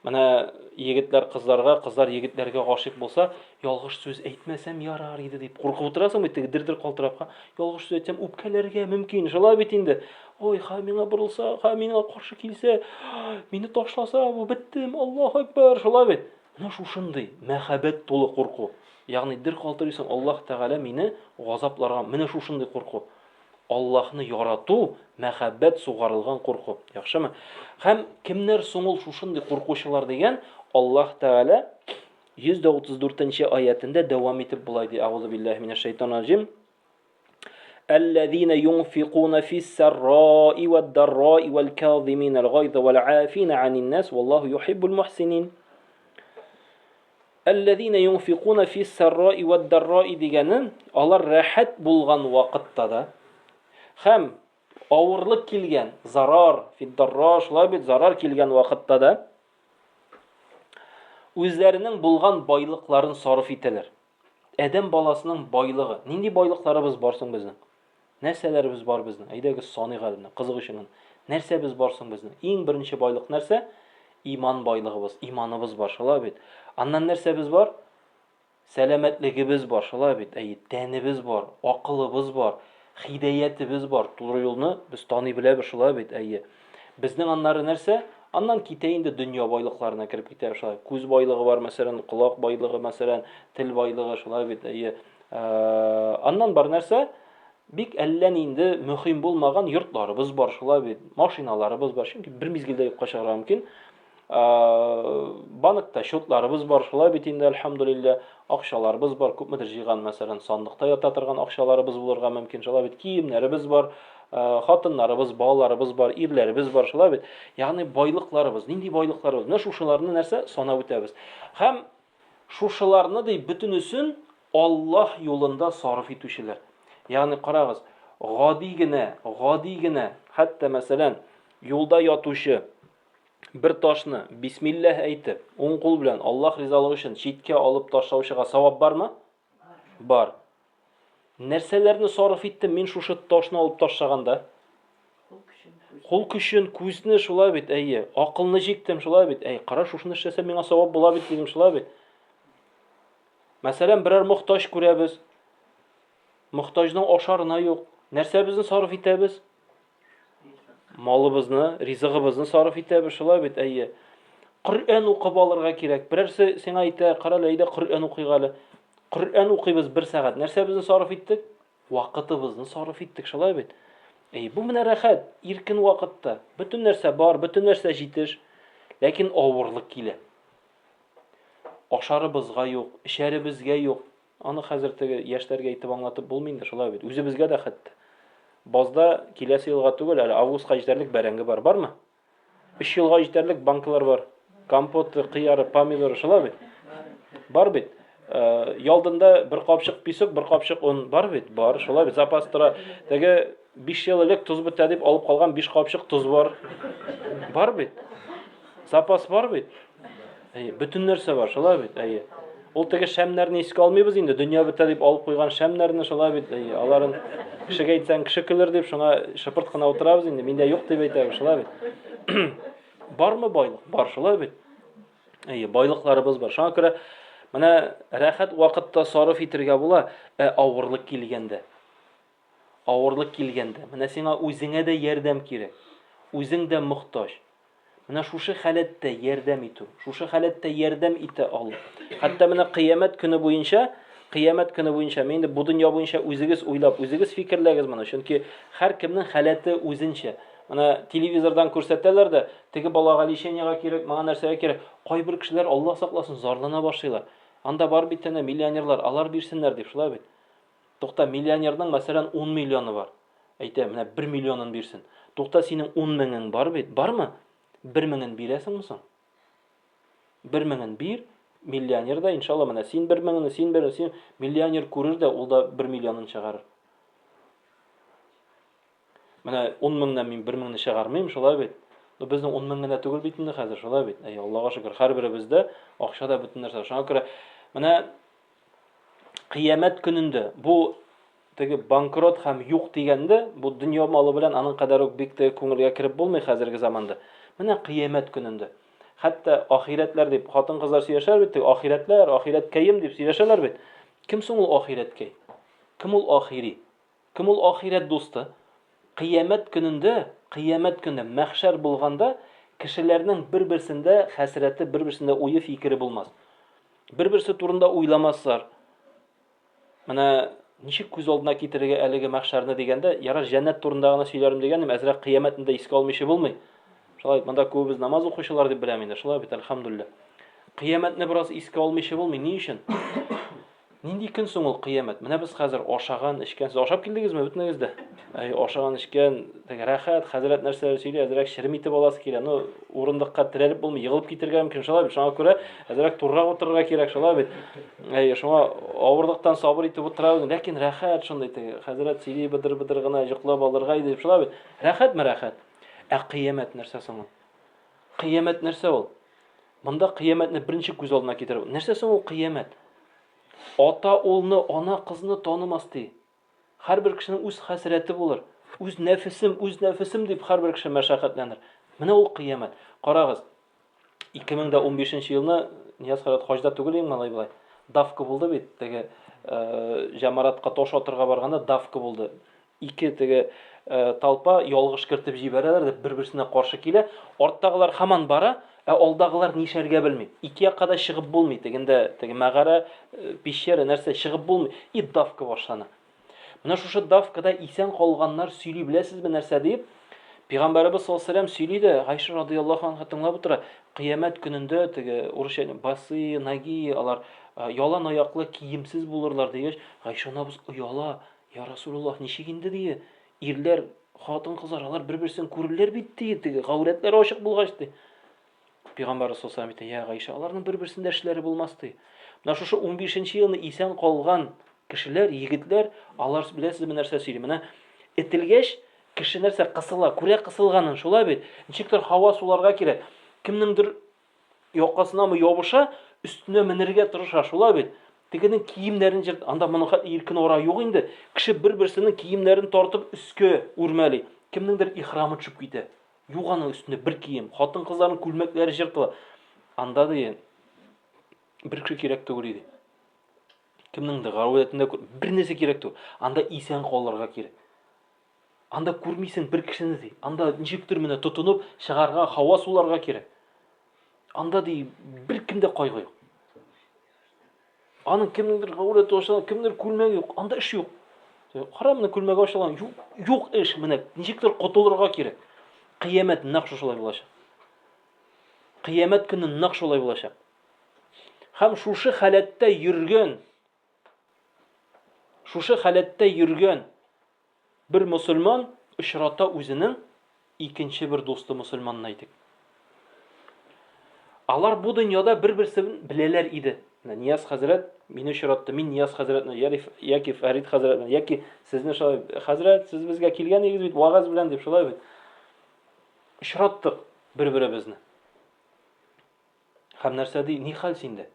Менә егетләр кызларга, кызлар егетләргә гашыйк булса, ялгыш сүз әйтмәсәм ярар иде дип куркып утырасың бит, теге дер-дер калтырап, ха, ялгыш сүз әйтсәм үпкәләргә мөмкин, шулай бит инде. Ой, ха, миңа борылса, ха, миңа каршы килсә, мине ташласа, бу беттем, Аллаһу әкбәр, шулай бит. Менә шушындый мәхәббәт тулы курку. Ягъни дер калтырыйсың, Аллаһ Тәгалә мине газапларга, менә шушындый курку. Аллаһны ярату, мәхәббәт сугарылган курку. Яхшымы? Һәм кемнәр соң ул шушындый куркучылар дигән, Аллаһ Тәгалә 134 нче аятендә дәвам итеп болай ди: Әгъузу биллаһи минәш шайтанир раҗим. Әлләзина юнфикуна фис-сарраи вад-дарраи вал-казиминал гайза вал-афина анин-нас валлаһу юхиббул мухсинин. Әлләзина юнфикуна фис-сарраи вад-дарраи дигәне, алар рәхәт булган вакытта да һәм авырлык килгән, зарар, фид-дарра, шулай бит, зарар килгән вакытта да үзләренең булган байлыкларын сарыф итәләр. Адәм баласының байлыгы. Нинди байлыкларыбыз бар соң безнең? Нәрсәләребез бар безнең? Әйдәгез саныйк әле менә, кызык өчен генә. Нәрсәбез бар соң безнең? Иң беренче байлык нәрсә? Иман байлыгыбыз, иманыбыз бар, шулай бит. Аннан нәрсәбез бар? Сәламәтлегебез бар, шулай бит. Әйе, тәнебез бар, акылыбыз бар, хидәятебез бар. Туры юлны без таный беләбез, шулай бит. Әйе. Безнең аннары нәрсә? Аннан китә инде дөнья байлыкларына кереп китә шулай. Күз байлыгы бар, мәсәлән, колак байлыгы, мәсәлән, тел байлыгы, шулай бит. Әйе. Аннан бар нәрсә? Бик әллә ни инде мөһим булмаган йортларыбыз бар, шулай бит, машиналарыбыз бар, чөнки бер мизгелдә юкка чыгарга мөмкин. Банкта счетларыбыз бар, шулай бит инде, әлхәмдулилла, акчаларыбыз бар, күпмедер җыйган, мәсәлән, сандыкта ята торган акчаларыбыз булырга мөмкин, шулай бит, киемнәребез бар, хатыннарыбыз, балаларыбыз бар, ирләребез бар, шулай бит. Ягъни байлыкларыбыз, нинди байлыкларыбыз? Менә шушыларны нәрсә санап үтәбез. Һәм Шушыларны, ди, бөтенесен Аллаһ юлында сарыф итүчеләр. Ягъни карагыз, гади генә, гади генә, хәтта, мәсәлән, юлда ятучы бер ташны бисмилләһ әйтеп, уң кул белән Аллаһ ризалыгы өчен читкә алып ташлаучыга савап бармы? Бар. Нәрсәләрне сарыф иттем мин шушы ташны алып ташлаганда? Кул көчен, күзне шулай бит, әйе. Акылны җиктем, шулай бит. Әй, кара, шушыны эшләсәм, миңа савап була бит, дидем, шулай бит. Мәсәлән, берәр мохтаҗ күрәбез. Мохтаҗның ашарына юк. Нәрсәбезне сарыф итәбез? Малыбызны, ризыгыбызны сарыф итәбез, шулай бит, әйе. Коръән укып алырга кирәк. Берәрсе сиңа әйтә, кара әле, әйдә Коръән укыйк әле. Коръән укыйбыз бер сәгать. Нәрсәбезне сарыф иттек? Вакытыбызны сарыф иттек, шулай бит. Әй, бу менә рәхәт, иркен вакытта. Бөтен нәрсә бар, бөтен нәрсә җитеш. Ләкин авырлык килә. Ашарыбызга юк, эчәребезгә юк. Аны хәзер теге яшьләргә әйтеп аңлатып булмый инде, шулай бит. Үзебезгә дә хәтта. Базда киләсе елга түгел, әле августка җитәрлек бәрәңге бар. Бармы? Өч елга җитәрлек банкалар бар. Компоты, кыяры, помидоры, шулай бит. Бар бит. Э, ялдында бер капчык песок, бер капчык он бар бит? Бар, шулай бит. Запас тора. Теге 5 ел элек тоз бетә дип алып калган 5 капчык тоз бар. Бар бит. Запас бар бит. Әйе, бөтен нәрсә бар, шулай бит, әйе. Ул теге шәмнәрне искә алмыйбыз инде, дөнья бетә дип алып куйган шәмнәрне, шулай бит, әйе. Аларын кешегә әйтсәң, кеше көлер дип, шуңа шыпырт кына утырабыз инде, миндә юк дип әйтәбез, шулай бит. Бармы байлык? Бар, шулай бит. Әйе, байлыкларыбыз бар. Шуңа күрә менә рәхәт вакытта сарыф итергә була, ә авырлык килгәндә. Авырлык килгәндә, менә сиңа үзеңә дә ярдәм кирәк. Үзең дә мохтаҗ. Менә шушы халәттә ярдәм итү, шушы халәттә ярдәм итә алу. Хәтта менә кыямәт көне буенча, кыямәт көне буенча, мин инде бу дөнья буенча үзегез уйлап, үзегез фикерләгез моны, чөнки һәркемнең халәте үзенчә. Менә телевизордан күрсәтәләр дә, теге балага лечениега кирәк, моңа нәрсәгә кирәк. Кайбер кешеләр, Алла сакласын, зарлана башлыйлар. Анда бар бит әнә миллионерлар, алар бирсеннәр дип, шулай бит. Тукта, миллионерның, мәсәлән, 10 миллионы бар. Әйтә, менә 1 миллионын бирсен. Тукта, синең 10 меңең бар бит, бармы? 1 меңен бирәсеңме соң? 1 меңен бир, миллионер да, иншалла, менә син 1 меңне, син бер, син миллионер күрер дә, ул да 1 миллионын чыгарыр. Менә 10 меңнән мин 1 меңне чыгармыйм, шулай бит? Но безнең 10 мең генә түгел бит инде хәзер, шулай бит? Әй, Аллага шөкер, һәрберебездә акча да бөтен нәрсә. Шуңа күрә менә кыямәт көнендә бу теге банкрот һәм юк дигәндә, бу дөнья малы белән аның кадәр үк бик теге күңелгә кереп булмый хәзерге заманда. Менә кыямәт көнендә. Хәтта ахирәтләр дип хатын-кызлар сөйләшәләр бит, теге ахирәтләр, ахирәткәем дип сөйләшәләр бит. Кем соң ул ахирәткәй? Кем ул ахири? Кем ул ахирәт дусты? Кыямәт көнендә, кыямәт көне, мәхшәр булганда, кешеләрнең бер-берсендә хәсрәте, бер-берсендә уе, фикере булмас. Бер-берсе турында уйламаслар. Менә ничек күз алдына китерергә әлеге мәхшәрне дигәндә, ярар, җәннәт турында гына сөйләрем дигәнем, әзрәк кыямәтне дә искә алмыйча булмый. Шулай бит, монда күбебез намаз укучылар дип беләм инде, шулай бит, әлхәмдүлилләһ. Кыямәтне бераз искә алмыйча булмый. Ни өчен? Нинди көн соң ул кыямәт? Менә без хәзер ашаган, эчкән. Сез ашап килдегезме бөтенегез дә? Әй, ашаган, эчкән, теге рәхәт, хәзрәт нәрсәләр сөйли, әзрәк черем итеп аласы килә. Ну, урындыкка терәлеп булмый, егылып китергә мөмкин, шулай бит. Шуңа күрә әзрәк турырак утырырга кирәк, шулай бит. Әй, шуңа авырлыктан сабыр итеп утырабыз. Ләкин рәхәт шундый теге хәзрәт сөйли быдыр-быдыр гына йоклап алырга иде, шулай бит. Рәхәтме рәхәт? Ә кыямәт нәрсә соң ул? Кыямәт нәрсә ул? Монда кыямәтне беренче күз алдына китереп. Нәрсә соң ул кыямәт? Ата улны, ана кызны танымас ди. Һәрбер кешенең үз хәсрәте булыр. Үз нәфесем, үз нәфесем дип һәрбер кеше мәшәкатьләнер. Менә ул кыямәт. Карагыз, 2015 елны Нияз хәзрәт хаҗда түгел идең малай болай. Давка булды бит, теге э, җәмаратка таш атырга барганда давка булды. Ике теге э, толпа ялгыш кертеп җибәрәләр дә бер-берсенә каршы килә. Арттагылар һаман бара, ә алдагылар нишләргә белми. Ике якка да чыгып булмый. Тегендә теге мәгарә, э, пещера нәрсә чыгып булмый. И давка башлана. Менә шушы давкада исән калганнар сөйли беләсезме нәрсә дип? Пәйгамбәребез саллаллаһу алейһи сөйли дә, Гайшә радыяллаһу анха тыңлап утыра. Кыямәт көнендә теге урысча басы, ноги, алар э, ялан аяклы, киемсез булырлар дигәч, Гайшә анабыз ояла. Я Расулуллаһ, ничек инде дие? Ирләр, хатын-кызлар, алар бер-берсен күрерләр бит дие, теге гаурәтләре ачык булгач ди. Пәйгамбәр саллаллаһу әйтә, я Гайшә, аларның бер-берсендә эшләре булмас ди. Менә шушы 15 елны исән калган кешеләр, егетләр, алар беләсезме нәрсә сөйли? Менә этелгәч, кеше нәрсә кысыла, күрә кысылганын, шулай бит. Ничектер һава суларга кирәк. Кемнеңдер якасынамы ябыша, өстенә менергә тырыша, шулай бит. Тегенең киемнәрен җырт, анда моның хәтле иркен ара юк инде. Кеше бер-берсенең киемнәрен тартып өскә үрмәли. Кемнеңдер ихрамы төшеп китә. Юк аның өстендә бер кием. Хатын-кызларның күлмәкләре җыртыла. Анда ди бер кеше кирәк түгел иде. Кемнеңдер гаурәтендә бер нәрсә кирәк түгел. Анда исән калырга кирәк. Анда күрмисең бер кешене ди. Анда ничектер менә тотынып чыгарга, һава суларга кирәк. Анда ди бер кемдә кайгы юк. Аның кемнеңдер гаурәте ачыла, кемнеңдер күлмәге юк. Анда эш юк. Кара, менә күлмәге ачылган, юк, юк эш, менә ничектер котылырга кирәк. Кыямәт нәкъ шушылай булачак. Кыямәт көне нәкъ шулай булачак. Һәм шушы халәттә йөргән, шушы халәттә йөргән бер мөселман очрата үзенең икенче бер дусты мөселманны әйтик. Алар бу дөньяда бер-берсен беләләр иде. Менә Нияз хәзрәт мине очратты, мин Нияз хәзрәтне, яки Фәрид хәзрәтне, яки сезне шулай, хәзрәт, сез безгә килгән идегез бит, вагаз белән дип, шулай бит. Очраттык бер-беребезне. Һәм нәрсә ди? Ни хәл синдә?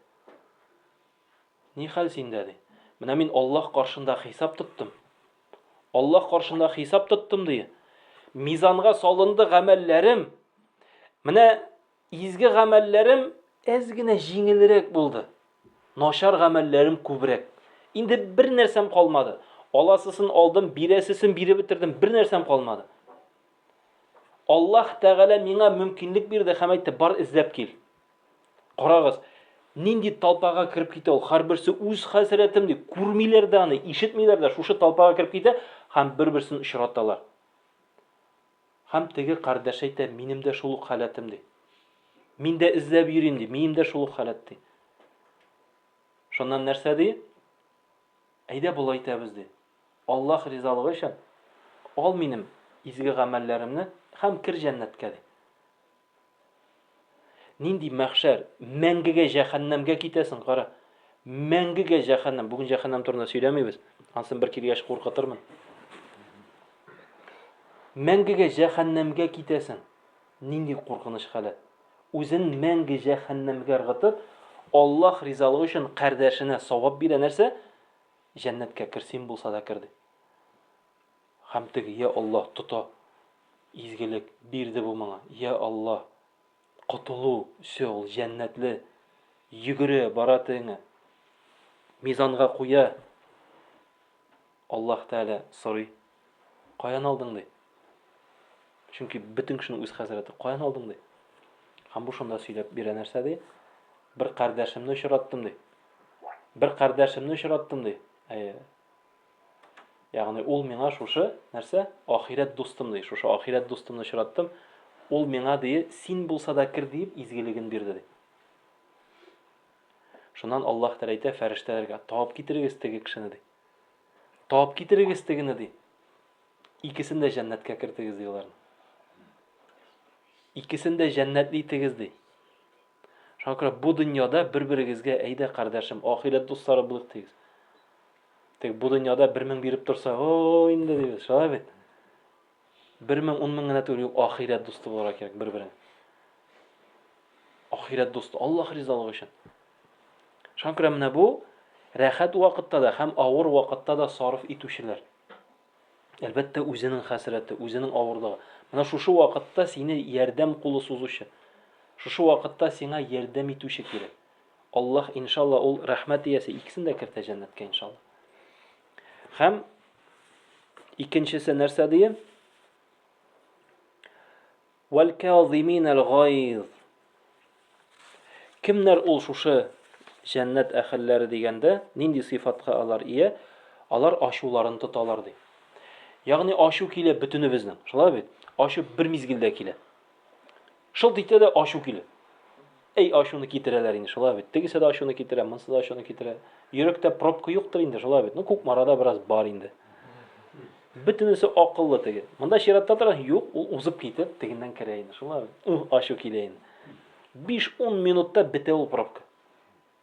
Ни хәл синдә ди? Менә мин Аллаһ каршында хисап тоттым. Аллаһ каршында хисап тоттым ди. Мизанга салынды гамәлләрем. Менә изге гамәлләрем әз генә җиңелрәк булды. Начар гамәлләрем күбрәк. Инде бер нәрсәм калмады. Аласысын алдым, бирәсесен биреп бетердем, бер нәрсәм калмады. Аллаһ Тәгалә миңа мөмкинлек бирде һәм әйтте, бар эзләп кил. Карагыз, нинди толпага кереп китә ул. Һәрберсе үз хәсрәтем ди. Күрмиләр дә аны, ишетмиләр дә. Шушы толпага кереп китә һәм бер-берсен очраталар. Һәм теге кардәш әйтә, минем дә шул ук халәтем ди. Мин дә эзләп йөрим ди, минем дә шул ук халәт ди. Шуннан нәрсә ди? Әйдә болай итәбез ди. Аллаһ ризалыгы өчен ал минем изге гамәлләремне һәм кер җәннәткә ди. Нинди мәхшәр? Мәңгегә җәһәннәмгә китәсең, кара. Мәңгегә җәһәннәм. Бүген җәһәннәм турында сөйләмибез. Ансын бер килгәч куркытырмын. Мәңгегә җәһәннәмгә китәсең. Нинди куркыныч халәт. Үзен мәңге җәһәннәмгә ыргытып, Аллаһ ризалыгы өчен кардәшенә савап бирә нәрсә? Җәннәткә кер, син булса да кер ди. Һәм теге, я Аллаһ, тота. Изгелек бирде бу моңа. Я Аллаһ, котылу, все, ул җәннәтле. Йөгерә, бара тегеңә. Мизанга куя. Аллаһ Тәгалә сорый. Каян алдың ди? Чөнки бөтен кешенең үз хәзрәте. Каян алдың ди? Һәм бу шунда сөйләп бирә нәрсә ди? Бер кардәшемне очраттым ди. Бер кардәшемне очраттым ди. Әйе. Ягъни ул миңа шушы нәрсә? Ахирәт дустым ди. Шушы ахирәт дустымны очраттым. Ул миңа ди, син булса да кер диеп изгелеген бирде ди. Шуннан Аллаһ Тәгалә әйтә фәрештәләргә, табып китерегез теге кешене ди. Табып китерегез тегене ди. Икесен дә җәннәткә кертегез ди аларны. Икесен дә җәннәтле итегез ди. Шуңа күрә бу дөньяда бер-берегезгә әйдә, кардәшем, ахирәт дуслары булыйк дигез. Тик бу дөньяда 1000 биреп торса, о, инде дибез, шулай бит. 1000, 10000 генә түгел, юк, ахирәт дусты булырга кирәк бер-береңә. Ахирәт дусты, Аллаһ ризалыгы өчен. Шуңа күрә менә бу рәхәт вакытта да һәм авыр вакытта да сарыф итүчеләр. Әлбәттә, үзенең хәсрәте, үзенең авырлыгы. Менә шушы вакытта сине ярдәм кулы сузучы, шушы вакытта сиңа ярдәм итүче кирәк. Аллаһ, иншалла, ул рәхмәт иясе, икесен дә кертә җәннәткә, иншалла. Һәм икенчесе нәрсә дие? Вәл-кәзиминәл гайз. Кемнәр ул шушы җәннәт әһелләре дигәндә, нинди сыйфатка алар ия? Алар ачуларын тоталар ди. Ягъни ачу килә бөтенебезнең. Шулай бит? Ачу бер мизгелдә килә. Шылт итә дә ачу килә. Әй, ачуны китерәләр инде, шулай бит. Тегесе дә ачуны китерә, монысы да ачуны китерә. Йөрәктә пробка юктыр инде, шулай бит. Ну, Кукмарада бераз бар инде. Бөтенесе акыллы теге. Монда чиратта тора, юк, ул узып китеп, тегеннән керә инде, шулай бит. Ух, ачу килә инде. 5-10 минутта бетә ул пробка.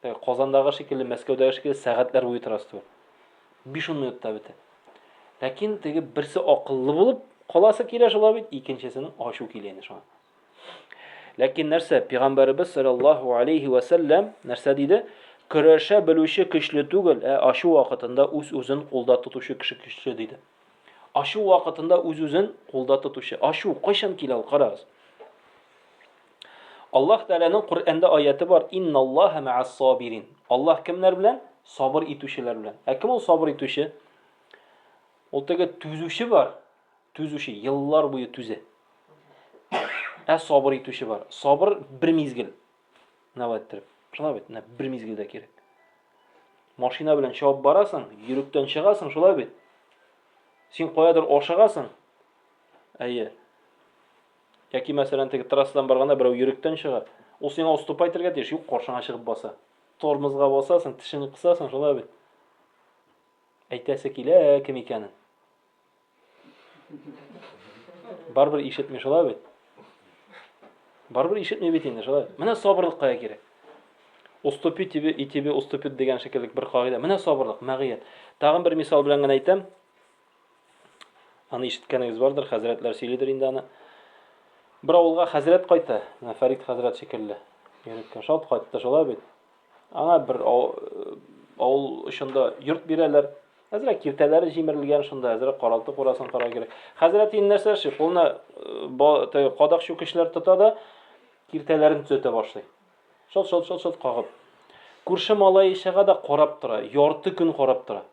Теге Казандагы шикелле, Мәскәүдәге шикелле сәгатьләр буе торасы түгел. 5-10 минутта бетә. Ләкин теге берсе акыллы булып каласы килә шулай бит, икенчесенең ачу килә инде шуңа. Ләкин нәрсә, пәйгамбәребез саллаллаһу алейхи ва сәлләм нәрсә диде? Көрәшә белүче көчле түгел, ә ачу вакытында үз-үзен кулда тотучы кеше көчле диде. Ачу вакытында үз-үзен кулда тотучы. Ачу кайчан килә ул, карагыз. Аллаһ Тәгаләнең Коръәндә аяты бар: "Инналлаһа мә'ас сабирин". Аллаһ кемнәр белән? Сабыр итүчеләр белән. Ә кем ул сабыр итүче? Ул теге түзүче бар, Түзүче еллар буе түзә. Ә сабыр итүче бар. Сабыр бер мизгел. Менә болай иттереп. Шулай бит, менә бер мизгелдә кирәк. Машина белән чабып барасың, йөректән чыгасың, шулай бит. Син каядыр ашыгасың. Әйе. Яки, мәсәлән, теге трассадан барганда берәү йөректән чыга. Ул сиңа уступай итәргә тиеш, юк, каршыңа чыгып баса. Тормозга басасың, тешеңне кысасың, шулай бит. Әйтәсе килә, кем икәнен. Барыбер ишетми шулай бит. Барыбер ишетми бит инде шулай. Менә сабырлык кая кирәк. Уступи тебе и тебе уступит дигән шикелле бер кагыйдә. Менә сабырлык, мәгыять. Тагын бер мисал белән генә әйтәм. Аны ишеткәнегез бардыр, хәзрәтләр сөйлидер инде аны. Бер авылга хәзрәт кайта, менә Фәрит хәзрәт шикелле. Йөреккә шат кайтты шулай бит. Аңа бер авыл очында йорт бирәләр. Әзрәк киртәләре җимерелгән шунда, әзрәк каралты курасын карау кирәк. Хәзрәт инде нәрсә эшли? Кулына э, кадак чүкечләр тота да киртәләрен төзәтә башлый. Шалт-шалт-шалт-шалт кагып. Күрше малае чыга да карап тора, ярты көн карап тора.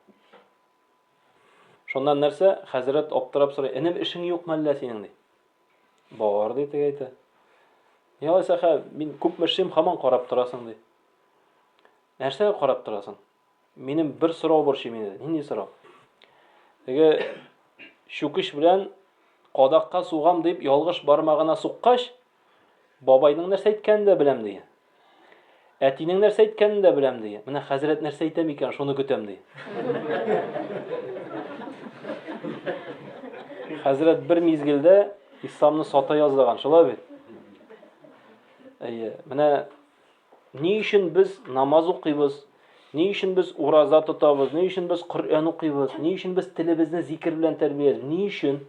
Шуннан нәрсә? Хәзрәт аптырап сорый, энем, эшең юк мәллә синең ди. Бар ди теге әйтә. Ни алайса, хә, мин күпме эшлим, һаман карап торасың ди. Нәрсәгә карап торасың? Минем бер сорау борчый мине. Нинди сорау? Теге чүкеч белән кадакка сугам дип ялгыш бармагына суккач, Бабайның нәрсә әйткәнен дә беләм, ди. Әтинең нәрсә әйткәнен дә беләм, ди. Менә хәзрәт нәрсә әйтә микән, шуны көтәм, ди. Хәзрәт бер мизгелдә исламны сата язлаган, шулай бит? Әйе, менә ни өчен без намаз укыйбыз, ни өчен без ураза тотабыз, ни өчен без Коръән укыйбыз, ни өчен без телебезне зикер белән тәрбиялибез, ни өчен?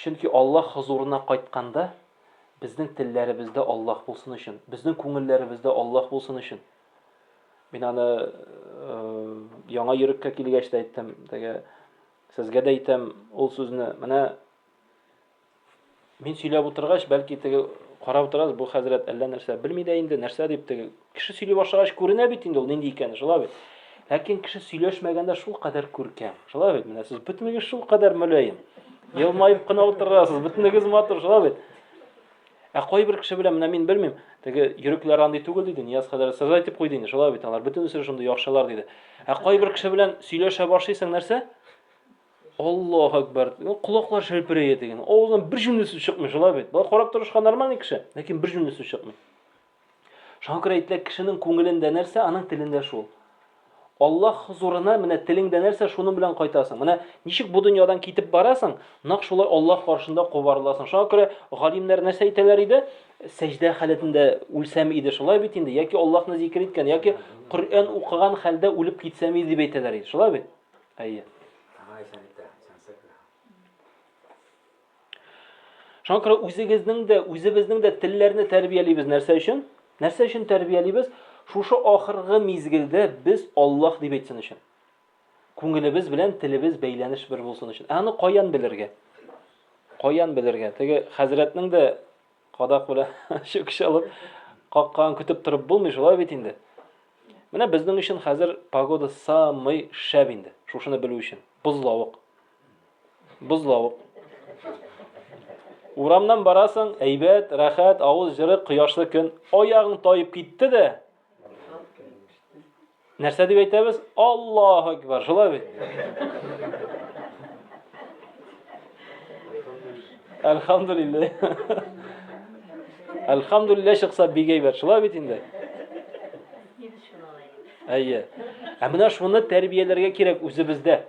Чөнки Аллаһ хозурына кайтканда, безнең телләребездә Аллаһ булсын өчен, безнең күңелләребездә Аллаһ булсын өчен. Мин аны яңа йөреккә килгәч тә әйттем, теге сезгә дә әйтәм ул сүзне. Менә мин сөйләп утыргач, бәлки теге карап утырасыз, бу хәзрәт әллә нәрсә белми дә инде, нәрсә дип теге кеше сөйли башлагач күренә бит инде ул нинди икәне, шулай бит. Ләкин кеше сөйләшмәгәндә шул кадәр күркәм. Шулай бит, менә сез бөтенегез шул кадәр мөлаем. Елмаеп кына утырасыз, бөтенегез матур, шулай бит. Ә кайбер кеше белән менә мин белмим, теге йөрәкләр андый түгел диде, Нияз хәзрәт сез әйтеп куйды инде, шулай бит, алар бөтенесе шундый яхшылар диде. Ә кайбер кеше белән сөйләшә башлыйсың нәрсә? Аллаһу акбар. Колаклар шәлперәя дигән. Авыздан бер җөмлә сүз чыкмый, шулай бит. Болай карап торышка нормальный кеше, ләкин бер җөмлә сүз чыкмый. Шуңа күрә әйтелә, кешенең күңелендә нәрсә, аның телендә шул. Аллаһ хозурына менә телеңдә нәрсә, шуның белән кайтасың. Менә ничек бу дөньядан китеп барасың, нәкъ шулай Аллаһ каршында кубарыласың. Шуңа күрә галимнәр нәрсә әйтәләр иде? Сәҗдә халәтендә үлсәм иде, шулай бит инде, яки Аллаһны зикер иткән, яки Коръән укыган хәлдә үлеп китсәм иде дип әйтәләр иде. Шулай бит? Әйе. Шуңа күрә үзегезнең дә, үзебезнең дә телләрне тәрбиялибез. Нәрсә өчен? Нәрсә өчен тәрбиялибез? Шушы ахыргы мизгелдә без Аллаһ дип әйтсен өчен. Күңелебез белән телебез бәйләнеш бер булсын өчен. Ә аны каян белергә? Каян белергә? Теге хәзрәтнең дә кадак белән чүкеч алып каккан көтеп торып булмый, шулай бит инде. Менә безнең өчен хәзер погода самый шәп инде. Шушыны белү өчен. Бозлавык. Бозлавык. Урамнан барасың, әйбәт, рәхәт, авыз җыры, кояшлы көн. Аягың таеп китте дә. Нәрсә дип әйтәбез? Аллаһу акбар, шулай бит? Әлхәмдүлилләһ. Әлхәмдүлилләһ чыкса бик әйбәт, шулай бит инде? Әйе. Ә менә шуны тәрбияләргә кирәк үзебездә.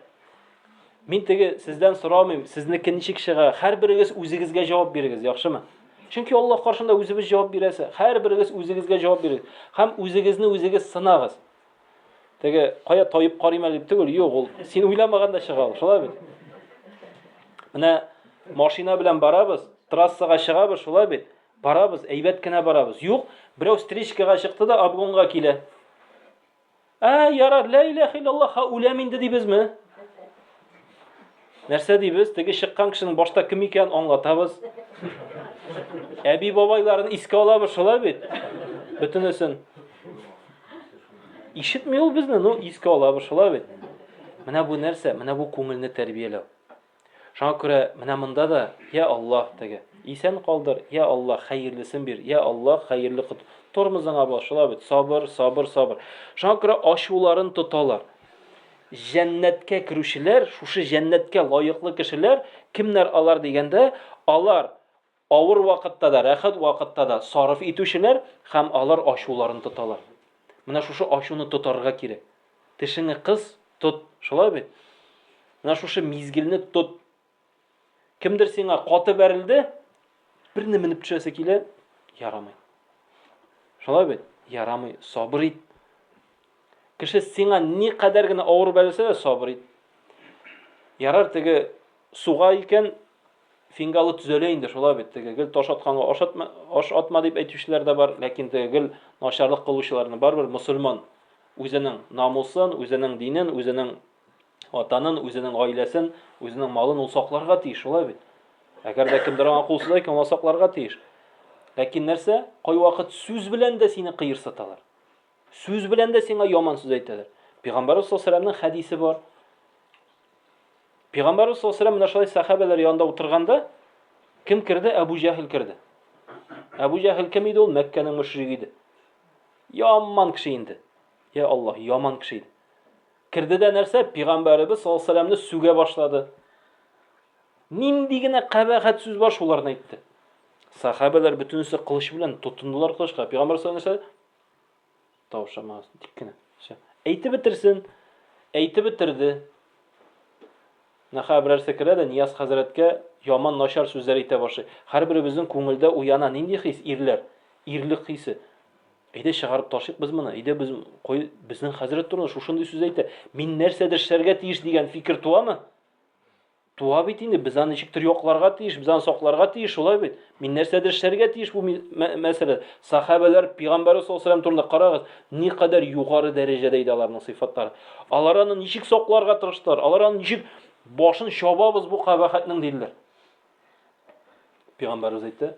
Мин теге сездән сорамыйм, сезнеке ничек чыга? Һәрберегез үзегезгә җавап бирегез, яхшымы? Чөнки Аллаһ каршында үзебез җавап бирәсе. Һәрберегез үзегезгә җавап бирегез. Һәм үзегезне үзегез сынагыз. Теге кая таеп карыйм әле дип түгел, юк, ул син уйламаганда чыга ул, шулай бит? Менә машина белән барабыз, трассага чыгабыз, шулай бит? Барабыз, әйбәт кенә барабыз. Юк, берәү встречкага чыкты да обгонга килә. Ә, ярар, лә иләһә иллаллаһ, ха, үләм инде дибезме? Нәрсә дибез? Теге чыккан кешенең башта кем икәнен аңлатабыз. Әби бабайларын искә алабыз, шулай бит? Бөтенесен. Ишетми ул безне, ну искә алабыз, шулай бит? Менә бу нәрсә? Менә бу күңелне тәрбияләү. Шуңа күрә менә монда да, я Аллаһ, теге, исән калдыр, я Аллаһ, хәерлесен бир, я Аллаһ, хәерле кот. Тормозыңа бас, шулай бит, сабыр, сабыр, сабыр. Шуңа күрә ачуларын тоталар. җәннәткә керүчеләр, шушы җәннәткә лаеклы кешеләр, кемнәр алар дигәндә, алар авыр вакытта да, рәхәт вакытта да сарыф итүчеләр һәм алар ачуларын тоталар. Менә шушы ачуны тотарга кирәк. Тешеңне кыс, тот, шулай бит? Менә шушы мизгелне тот. Кемдер сиңа каты бәрелде, берне менеп төшәсе килә, ярамый. Шулай бит? Ярамый, сабыр ит. Кеше сиңа ни кадәр генә авыр бәрелсә дә сабыр ит. Ярар теге суга икән, фингалы төзәлә инде, шулай бит. Теге гел таш атканга аш атма, аш атма дип әйтүчеләр дә бар, ләкин теге гел начарлык кылучыларны барыбер мөселман үзенең намусын, үзенең динен, үзенең ватанын, үзенең гаиләсен, үзенең малын ул сакларга тиеш, шулай бит. Әгәр дә кемдер аңа кул суза икән, ул сакларга тиеш. Ләкин нәрсә? Кайвакыт сүз белән дә сине кыерсыталар. Сүз белән дә сиңа яман сүз әйтәләр. Пәйгамбәрбез саллаллаһу алейһи хәдисе бар. Пәйгамбәрбез саллаллаһу алейһи менә шулай сәхабәләр янында утырганда кем керде? Әбу Җәһел керде. Әбу Җәһел кем иде ул? Мәккәнең мөшриге иде. Яман кеше инде. Я Аллаһ, яман кеше иде. Керде дә нәрсә? Пәйгамбәребез саллаллаһу алейһи вәсәлләмне сүгә башлады. Нинди генә кабахәт сүз бар, шуларны әйтте. Сахабәләр бөтенесе кылыч белән тотындылар кылычка. Пәйгамбәр саллаллаһу алейһи вәсәлләм Таушамас, тик кенә. Всё. Әйтеп бетерсен. Әйтеп бетерде. Нәхә берәрсе керә дә Нияз хәзрәткә яман начар сүзләр әйтә башлый. Һәрберебезнең күңелдә уяна нинди хис, ирләр? Ирлек хисе. Әйдә чыгарып ташыйк без моны. Әйдә без кой безнең хәзрәт турында шушындый сүз әйтә. Мин нәрсәдер эшләргә тиеш дигән фикер туамы? Туа бит инде, без аны ничектер якларга тиеш, без аны сакларга тиеш, шулай бит. Мин нәрсәдер эшләргә тиеш бу мәсьәлә. Сахабәләр пәйгамбәр саллаллаһу алейһи турында карагыз, никадәр югары дәрәҗәдә иде аларның сыйфатлары. Алар аны ничек сакларга тырыштылар, алар аны ничек башын чабабыз бу кабахәтнең диделәр. Пәйгамбәребез әйтте,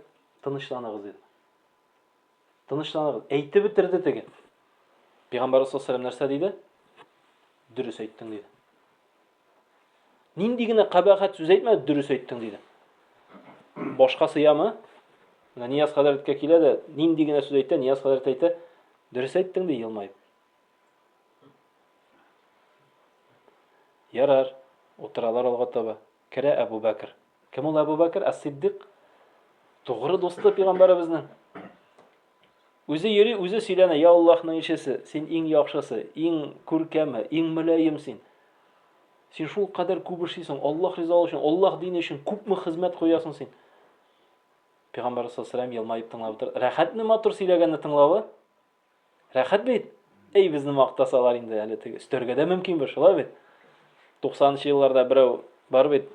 тынычланыгыз диде. Тынычланыгыз. Әйтеп бетерде теге. Пәйгамбәр саллаллаһу алейһи нәрсә диде? Дөрес әйттең диде. Нинди генә кабахәт сүз әйтмә, дөрес әйттең, диде. Башка сыямы? Менә Нияз хәзрәткә килә дә, нинди генә сүз әйтә, Нияз хәзрәт әйтә, дөрес әйттең, ди елмаеп. Ярар, утыралар алга таба. Керә Әбу Бәкер. Кем ул Әбу Бәкер? Әс-Сиддик. Тугры дусты пәйгамбәребезнең. Үзе йөри, үзе сөйләнә, я Аллаһның илчесе, син иң яхшысы, иң күркәме, иң мөлаем син. Син шул кадәр күп эшлисең, Аллаһ ризалыгы өчен, Аллаһ дине өчен күпме хезмәт куясың син. Пәйгамбәр саллаллаһу алейһи елмаеп тыңлап утыр. Рәхәтме матур сөйләгәнне тыңлавы? Рәхәт бит. Эй, безне мактасалар инде әле теге өстәргә дә мөмкин бер, шулай бит. 90 елларда берәү бар бит,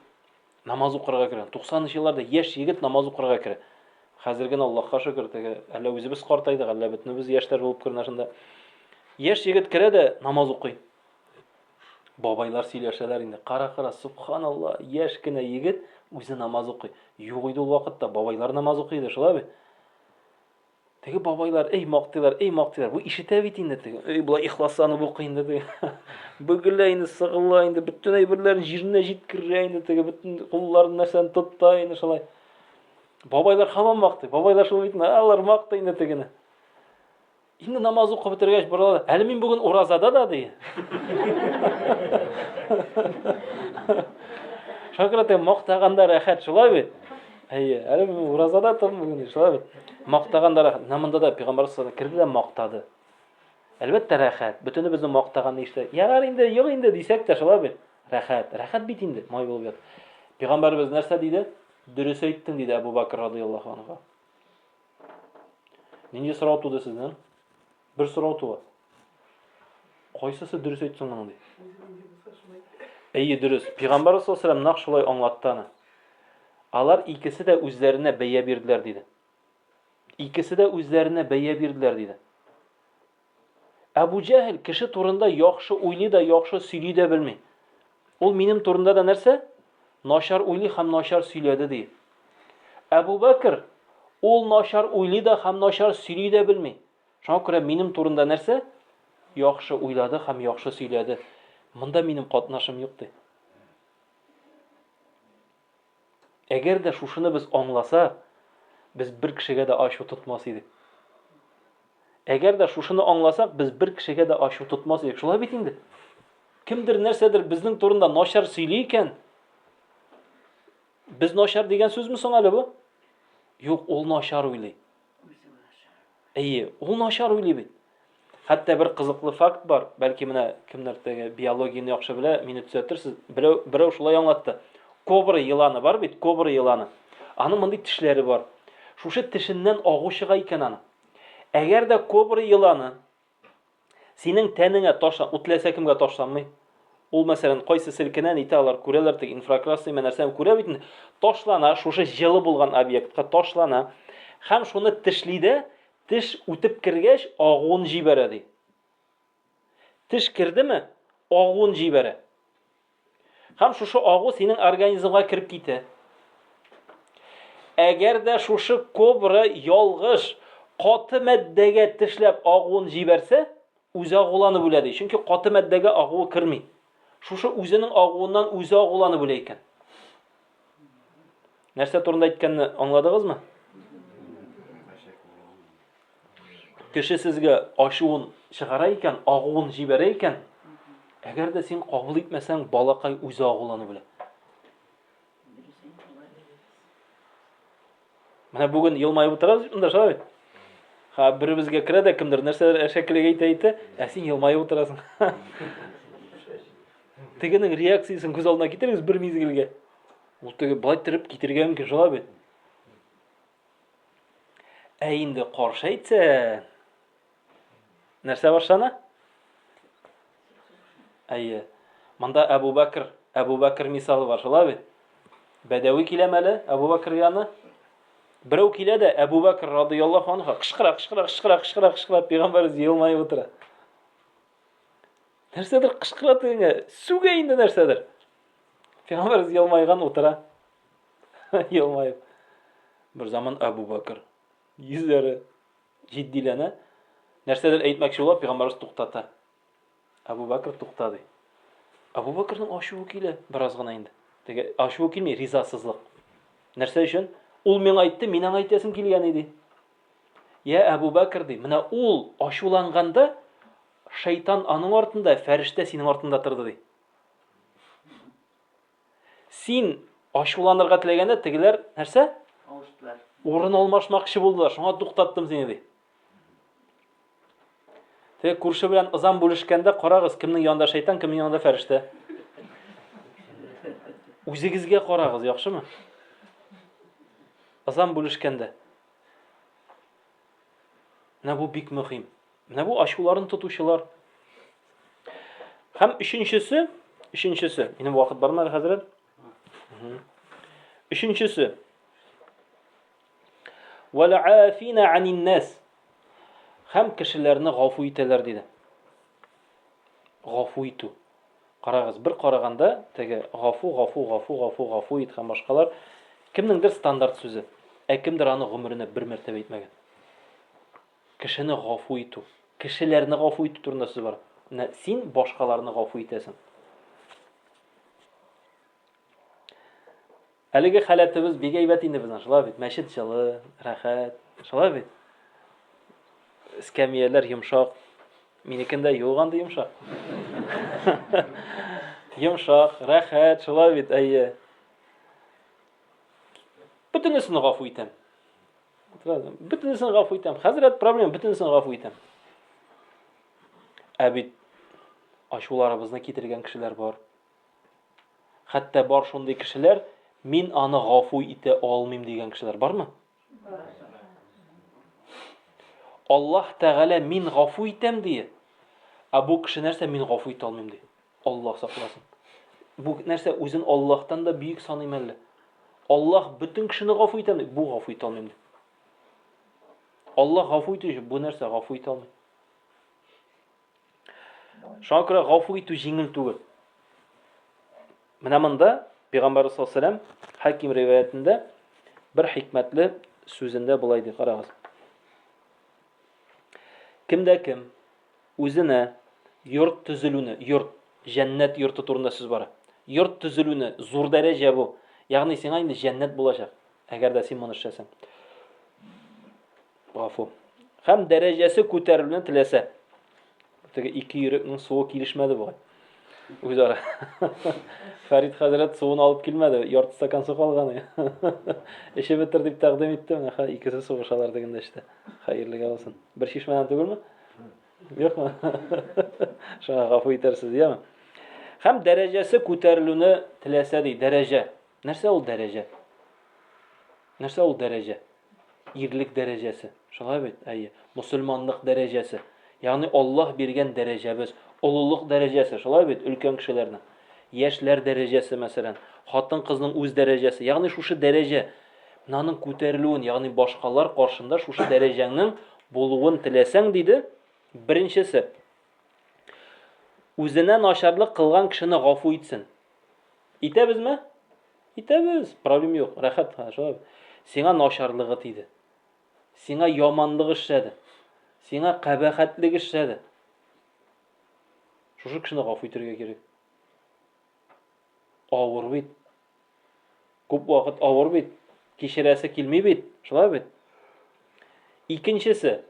намаз укырга керә. 90 елларда яшь егет намаз укырга керә. Хәзер генә Аллаһка шөкер, теге әллә үзебез картайдык, әллә бөтенебез яшьләр булып күренә шунда. Яшь егет керә дә намаз укый. Бабайлар сөйләшәләр инде. Кара, кара, субханалла, яшь кенә егет үзе намаз укый. Юк иде ул вакытта, бабайлар намаз укый иде, шулай бит? Теге бабайлар, эй, мактыйлар, эй, мактыйлар. Бу ишетә бит инде теге. Эй, болай ихласланып укый инде теге. Бөгелә инде, сыгыла инде, бөтен әйберләрен җиренә җиткерә инде теге, бөтен кулларын нәрсәне тота инде шулай. Бабайлар һаман мактый. Бабайлар шул бит, алар мактый инде тегене. Инде намаз укып бетергәч борыла. Әле мин бүген уразада да ди. Шуңа күрә мактаганда рәхәт, шулай бит? Әйе, әле мин уразада тордым бүген, шулай бит? Мактаганда рәхәт. Менә монда да пәйгамбәр саллаллаһу керде дә мактады. Әлбәттә рәхәт. Бөтенебезне мактаганны ишетә. Ярар инде, юк инде дисәк тә шулай бит? Рәхәт. Рәхәт бит инде, май булып ят. Пәйгамбәребез нәрсә диде? Дөрес әйттең, диде Әбу Бакр радыяллаһу анһу. Нинди сорау туды сезнең? Бер сорау туа. Кайсысы дөрес әйтсен моның ди? Әйе, дөрес. Пәйгамбәр саллаллаһу алейһи нәкъ шулай аңлатты аны. Алар икесе дә үзләренә бәя бирделәр диде. Икесе дә үзләренә бәя бирделәр диде. Әбу Җәһел кеше турында яхшы уйлый да, яхшы сөйли дә белми. Ул минем турында да нәрсә? Начар уйлый һәм начар сөйләде ди. Әбу Бәкер ул начар уйлый да һәм начар сөйли дә белми. Шуңа күрә минем турында нәрсә? Яхшы уйлады һәм яхшы сөйләде. Монда минем катнашым юк ди. Әгәр дә шушыны без аңласак, без бер кешегә дә ачу тотмас идек. Әгәр дә шушыны аңласак, без бер кешегә дә ачу тотмас идек. Шулай бит инде. Кемдер нәрсәдер безнең турында начар сөйли икән, без начар дигән сүзме соң әле бу? Юк, ул начар уйлый. Әйе, ул начар уйлый бит. Хәтта бер кызыклы факт бар, бәлки менә кемнәр теге биологияне яхшы белә, мине төзәтерсез. Берәү, берәү шулай аңлатты. Кобра еланы бар бит, кобра еланы. Аның мондый тешләре бар. Шушы тешеннән агу чыга икән аның. Әгәр дә кобра еланы синең тәнеңә ташлан, ут теләсә кемгә ташланмый. Ул, мәсәлән, кайсы селкенә, нитә, алар күрәләр, теге инфракрасный нәрсәне күрә бит инде. Ташлана, шушы җылы булган объектка ташлана. Һәм шуны тешли дә, теш үтеп кергәч, агуын җибәрә ди. Теш кердеме, агуын җибәрә. Һәм шушы агу синең организмга кереп китә. Әгәр дә шушы кобра ялгыш каты матдәгә тешләп агуын җибәрсә, үзе агуланып үлә ди. Чөнки каты матдәгә агуы керми. Шушы үзенең агуыннан үзе агуланып үлә икән. Нәрсә турында әйткәнне аңладыгызмы? Кеше сезгә ачуын чыгара икән, агуын җибәрә икән, әгәр дә син кабул итмәсәң, балакай үзе агуланып үлә. Менә бүген елмаеп утырабыз бит монда, шулай бит? Ха, беребезгә керә дә кемдер нәрсәдер әшәкелек әйтә әйтә, ә син елмаеп утырасың. Тегенең реакциясен күз алдына китерегез бер мизгелгә. Ул теге былай торып китергә мөмкин, шулай бит? Ә инде каршы әйтсә, нәрсә башлана? Әйе. Монда Әбу Бәкр, Әбу Бәкр мисалы бар, шулай бит? Бәдәви киләме әле Әбу Бәкр яны? Берәү килә дә Әбу Бәкр радыяллаһу анһу кычкыра, кычкыра, кычкыра, кычкыра, кычкыра, пәйгамбәр елмаеп утыра. Нәрсәдер кычкыра тегеңә, сүгә инде нәрсәдер. Пәйгамбәр елмайган утыра. Елмаеп. Бер заман Әбу Бәкер йөзләре җитдиләнә. Нәрсәдер әйтмәкче була, пәйгамбәрбез туктата. Әбу Бәкер тукта ди. Әбу Бәкернең ачуы килә бераз гына инде. Теге ачуы килми, ризасызлык. Нәрсә өчен? Ул миңа әйтте, мин аңа әйтәсем килгән иде. Я Әбу Бәкер ди, менә ул ачуланганда шайтан аның артында, фәрештә синең артында торды ди. Син ачуланырга теләгәндә тегеләр нәрсә? Авыштылар. Урын алмашмакчы булдылар, шуңа туктаттым сине ди. Теге күрше белән ызан бүлешкәндә карагыз, кемнең янында шайтан, кемнең янында фәрештә. Үзегезгә карагыз, яхшымы? Ызан бүлешкәндә. Менә бу бик мөһим. Менә бу ачуларын тотучылар. Һәм өченчесе, өченчесе, минем вакыт бармы әле хәзрәт? Өченчесе. Вәл'афина анин нас. Һәм кешеләрне гафу итәләр диде. Гафу итү. Карагыз, бер караганда теге гафу, гафу, гафу, гафу, гафу ит һәм башкалар кемнеңдер стандарт сүзе, ә кемдер аны гомеренә бер мәртәбә әйтмәгән. Кешене гафу итү. Кешеләрне гафу итү турында сүз бара. Менә син башкаларны гафу итәсең. Әлеге халәтебез бик әйбәт инде безнең, шулай бит? Мәчет җылы, рәхәт, шулай бит? Эскәмияләр йомшак. Минекендә юк андый йомшак. Йомшак, рәхәт, шулай бит, әйе. Бөтенесен гафу итәм. Бөтенесен гафу итәм. Хәзрәт, проблема, бөтенесен гафу итәм. Ә бит ачуларыбызны китергән кешеләр бар. Хәтта бар шундый кешеләр, мин аны гафу итә алмыйм дигән кешеләр бармы? Аллаһ Тәгалә мин гафу итәм ди. Ә бу кеше нәрсә мин гафу итә алмыйм ди. Аллаһ сакласын. Бу нәрсә үзен Аллаһтан да бөек саныйм әллә? Аллаһ бөтен кешене гафу итәм ди, бу гафу итә алмыйм ди. Аллаһ гафу итүче, бу нәрсә гафу итә алмый. Шуңа күрә гафу итү җиңел түгел. Менә монда Пәйгамбәр саллаллаһу алейһи Хаким риваятендә бер хикмәтле сүзендә болай ди, карагыз. Кемдә кем үзенә йорт төзелүне, йорт, җәннәт йорты турында сүз бара. Йорт төзелүне зур дәрәҗә бу. Ягъни сиңа инде җәннәт булачак, әгәр дә син моны эшләсәң. Гафу. Һәм дәрәҗәсе күтәрелүне теләсә. Теге ике йөрәкнең суы килешмәде бугай. Үзара. Фәрит хәзрәт суын алып килмәде, ярты стакан су калган. Эчеп бетер дип тәкъдим итте, менә хәзер икесе сугышалар дигәндә эштә. Хәерлегә булсын. Бер чишмәдән түгелме? Юкмы? Шуңа гафу итәрсез, яме? Һәм дәрәҗәсе күтәрелүне теләсә ди, дәрәҗә. Нәрсә ул дәрәҗә? Нәрсә ул дәрәҗә? Ирлек дәрәҗәсе. Шулай бит? Әйе. Мусульманлык дәрәҗәсе. Ягъни Аллаһ биргән дәрәҗәбез, олылык дәрәҗәсе, шулай бит, өлкән кешеләрнең. Яшьләр дәрәҗәсе, мәсәлән, хатын-кызның үз дәрәҗәсе. Ягъни шушы дәрәҗә, менә аның күтәрелүен, ягъни башкалар каршында шушы дәрәҗәңнең булуын теләсәң, диде, беренчесе, үзенә начарлык кылган кешене гафу итсен. Итәбезме? Итәбез, проблем юк, рәхәт, шулай. Сиңа начарлыгы тиде. Сиңа яманлык эшләде. Сиңа кабахәтлек эшләде. Шушы кешене гафу итәргә кирәк. Авыр бит. Күп вакыт авыр бит. Кичерәсе килми бит. Шулай бит. Икенчесе,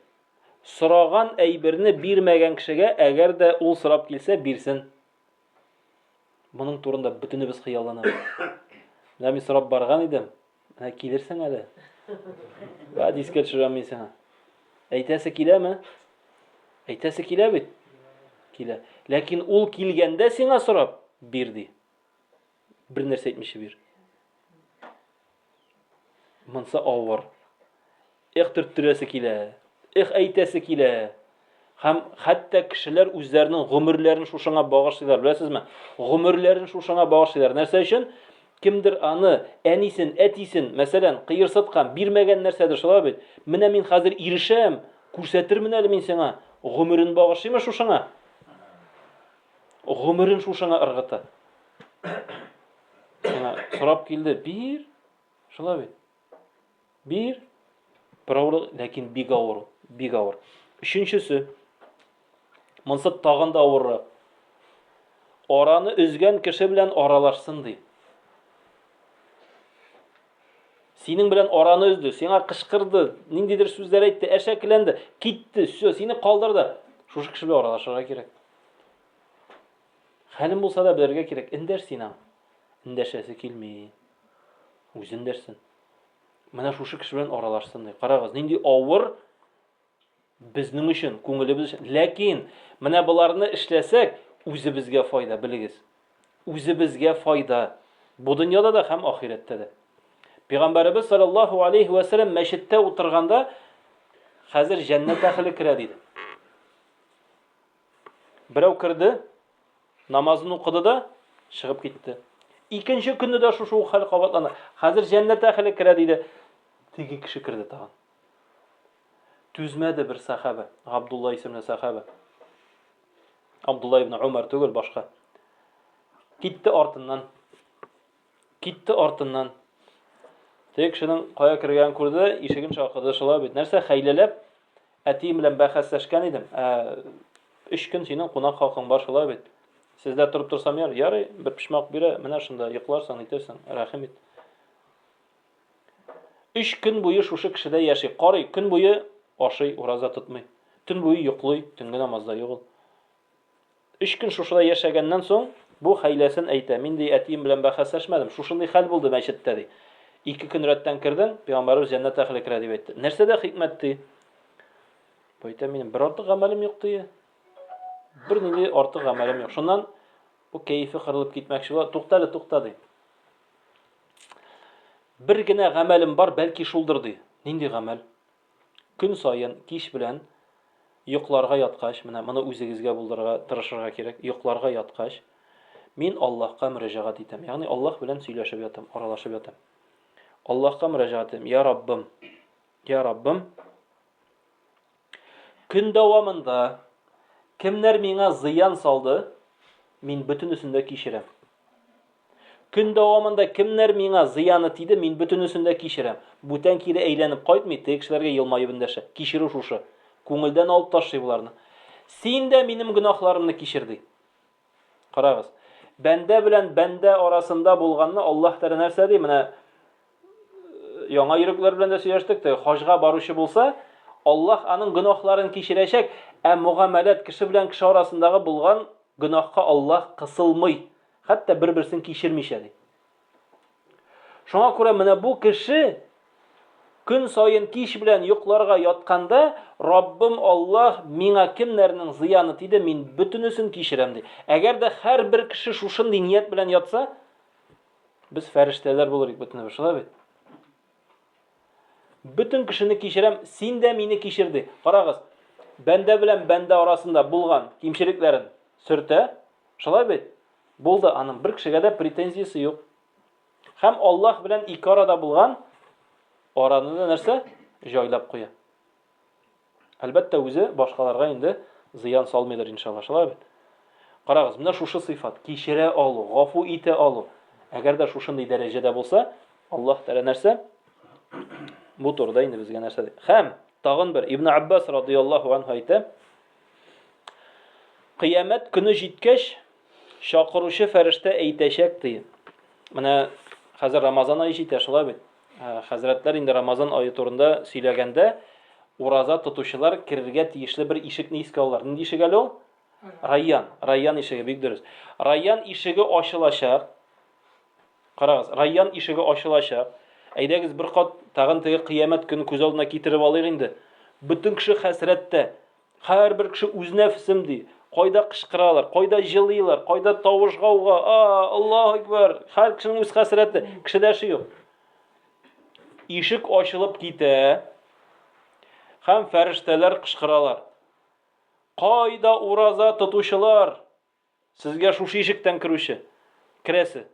сораган әйберне бирмәгән кешегә, әгәр дә ул сорап килсә, бирсен. Моның турында бөтенебез хыялланабыз. Менә мин сорап барган идем. Менә килерсең әле. Ба, дискә төшерәм мин сиңа. Әйтәсе киләме? Әйтәсе килә бит. Килә. Ләкин ул килгәндә сиңа сорап, бир ди. Бер нәрсә әйтмичә бир. Монсы авыр. Эх төрттерәсе килә. Эх әйтәсе килә. Һәм хәтта кешеләр үзләренең гомерләрен шушыңа багышлыйлар, беләсезме? Гомерләрен шушыңа багышлыйлар. Нәрсә өчен? Кемдер аны, әнисен, әтисен, мәсәлән, кыерсыткан, бирмәгән нәрсәдер, шулай бит? Менә мин хәзер ирешәм, күрсәтермен әле мин сиңа. Гомерен багышлыймы шушыңа? Гомерен шушыңа ыргыта. Сиңа сорап килде, бир. Шулай бит? Бир. Бер авыр, ләкин бик авыр, бик авыр. Өченчесе. Монсы тагын да авыррак. Араны өзгән кеше белән аралашсын ди. Синең белән араны өзде, сиңа кычкырды, ниндидер сүзләр әйтте, әшәкеләнде, китте, все, сине калдырды. Шушы кеше белән аралашырга кирәк. Хәлем булса да белергә кирәк. Эндәш син аңа. Эндәшәсе килми. Үзе эндәшсен. Менә шушы кеше белән аралашсын ди. Карагыз, нинди авыр безнең өчен, күңелебез өчен. Ләкин менә боларны эшләсәк, үзебезгә файда, белегез. Үзебезгә файда. Бу дөньяда да һәм ахирәттә дә. Пәйгамбәребез саллаллаһу алейхи ва сәлләм мәчеттә утырганда хәзер җәннәт әһеле керә диде. Берәү керде, намазын укыды да чыгып китте. Икенче көнне дә шушы ук хәл кабатланды. Хәзер җәннәт әһеле керә диде. Теге кеше керде тагын. Түзмәде бер сахаба, Габдулла исемле сахаба. Абдулла ибн Умар түгел, башка. Китте артыннан. Китте артыннан. Теге кешенең кая кергәнен күрде, ишеген шакыды, шулай бит. Нәрсә хәйләләп, әтием белән бәхәсләшкән идем. Ә, өч көн синең кунак хакың бар, шулай бит. Сездә торып торсам яр, ярый, бер почмак бирә, менә шунда йокларсың, нитерсең, рәхим ит. Өч көн буе шушы кешедә яши. Карый, көн буе ашый, ураза тотмый. Төн буе йоклый, төнге намазда юк ул. Өч көн шушылай яшәгәннән соң, бу хәйләсен әйтә. Мин, ди, әтием белән бәхәсләшмәдем. Шушындый хәл булды мәчеттә, ди. Ике көн рәттән кердең, пәйгамбәребез җәннәт әһеле керә дип әйтте. Нәрсәдә хикмәт, ди? Бу әйтә, минем бер артык гамәлем юк, ди. Бер нинди артык гамәлем юк. Шуннан бу кәефе кырылып китмәкче була. Тукта әле, тукта, ди. Бер генә гамәлем бар, бәлки шулдыр, ди. Нинди гамәл? Көн саен кич белән йокларга яткач, менә моны үзегезгә булдырырга тырышырга кирәк, йокларга яткач, мин Аллаһка мөрәҗәгать итәм. Ягъни Аллаһ белән сөйләшеп ятам, аралашып ятам. Аллаһка мөрәҗәгать итәм. Я Раббым, я Раббым, көн дәвамында кемнәр миңа зыян салды, мин бөтенесен дә кичерәм. Көн дәвамында кемнәр миңа зыяны тиде, мин бөтенесен дә кичерәм. Бүтән кире әйләнеп кайтмый, теге кешеләргә елмаеп эндәшә. Кичерү шушы. Күңелдән алып ташлый боларны. Син дә минем гөнаһларымны кичер, ди. Карагыз. Бәндә белән бәндә арасында булганны Аллаһ Тәгалә нәрсә ди? Менә э, яңа йөрәкләр белән дә сөйләштек, теге хаҗга баручы булса, Аллаһ аның гөнаһларын кичерәчәк, ә мөгамәләт кеше белән кеше арасындагы булган гөнаһка Аллаһ кысылмый, хәтта бер-берсен кичермичә ди. Шуңа күрә менә бу кеше көн саен кич белән йокларга ятканда, Раббым Аллаһ миңа кемнәрнең зыяны тиде, мин бөтенесен кичерәм ди. Әгәр дә һәрбер кеше шушындый ният белән ятса, без фәрештәләр булыр идек бөтенебез, шулай бит? Бөтен кешене кичерәм, син дә мине кичер ди. Карагыз, бәндә белән бәндә арасында булган кимчелекләрен сөртә, шулай бит? Булды, аның бер кешегә дә претензиясе юк. Һәм Аллаһ белән ике арада булган араны да нәрсә? Җайлап куя. Әлбәттә, үзе башкаларга инде зыян салмыйдыр, иншалла, шулай бит? Карагыз, менә шушы сыйфат, кичерә алу, гафу итә алу. Әгәр дә шушындый дәрәҗәдә булса, Аллаһ Тәгалә нәрсә? Бу турыда инде безгә нәрсә ди? Һәм тагын бер Ибн Аббас радияллаһу анһу әйтә, Кыямәт көне җиткәч, чакыручы фәрештә әйтәчәк ди. Менә хәзер Рамазан ае җитә, шулай бит? Хәзрәтләр инде Рамазан ае турында сөйләгәндә, ураза тотучылар керергә тиешле бер ишекне искә алалар. Нинди ишек әле ул? Райян. Райян ишеге, бик дөрес. Райян ишеге ачылачак. Карагыз, Райян ишеге ачылачак. Әйдәгез бер кат тагын теге кыямәт көне күз алдына китереп алыйк инде. Бөтен кеше хәсрәттә. Һәрбер кеше үз нәфесем ди. Кайда кычкыралар, кайда җылыйлар, кайда тавыш гауга. А, Аллаһу акбар. Һәр кешенең үз хәсрәте, кешедә эше юк. Ишек ачылып китә. Һәм фәрештәләр кычкыралар. Кайда ураза тотучылар? Сезгә шушы ишектән керүче, керәсе.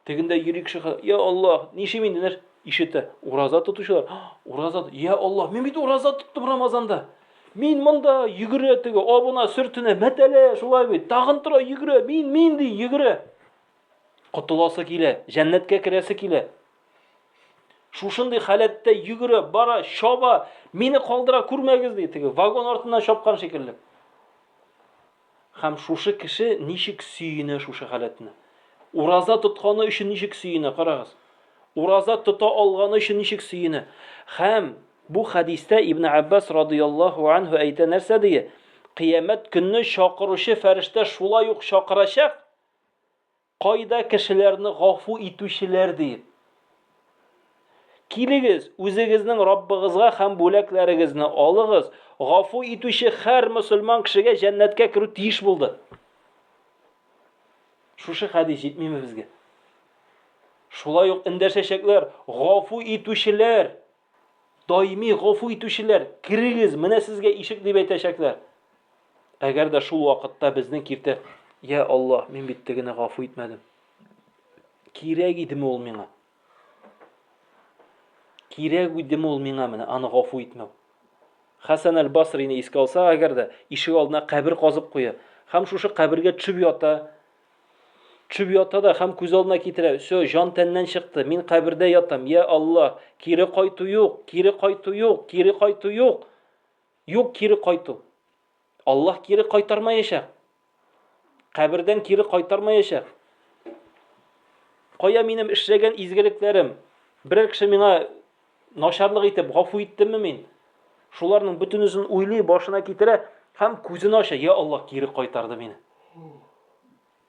Тегендә йөри кеше, я Аллаһ, нишлим инде, нәр ишетә. Ураза тотучылар, ураза, я Аллаһ, мин бит ураза тоттым Рамазанда. Мин монда йөгерә теге, абына, сөртенә, мәтәлә, шулай бит. Тагын тора, йөгерә, мин, мин ди, йөгерә. Котыласы килә, җәннәткә керәсе килә. Шушындый халәттә йөгерә, бара, чаба, мине калдыра күрмәгез ди, теге вагон артыннан чапкан шикелле. Һәм шушы кеше ничек сөенә шушы халәтне. Ураза тотканы өчен ничек сөенә, карагыз. Ураза тота алганы өчен ничек сөенә. Һәм бу хәдистә Ибн Аббас радыяллаһу анһу әйтә нәрсә ди? Кыямәт көнне чакыручы фәрештә шулай ук чакырачак, Кайда кешеләрне гафу итүчеләр диеп. Килегез, үзегезнең Раббыгызга һәм бүләкләрегезне алыгыз. Гафу итүче һәр мөселман кешегә җәннәткә керү тиеш булды. Шушы хәдис җитмиме безгә? Шулай ук эндәшәчәкләр, гафу итүчеләр, даими гафу итүчеләр, керегез, менә сезгә ишек дип әйтәчәкләр. Әгәр дә шул вакытта безнең киртә, Я Аллаһ, мин бит тегене гафу итмәдем. Кирәк идеме ул миңа? Кирәк идеме ул миңа менә аны гафу итмәү? Хәсән әл-Басрины искә алсак, әгәр дә ишек алдына кабер казып куя һәм шушы кабергә төшеп ята, төшеп ята да һәм күз алдына китерә, все, җан тәннән чыкты, мин кабердә ятам, я Аллаһ, кире кайту юк, кире кайту юк, кире кайту юк. Юк кире кайту. Аллаһ кире кайтармаячак. Кабердән кире кайтармаячак. Кая минем эшләгән изгелекләрем? Берәр кеше миңа начарлык итеп гафу иттеме мин? Шуларның бөтенесен уйлый, башына китерә һәм күзен ача. Я Аллаһ кире кайтарды мине.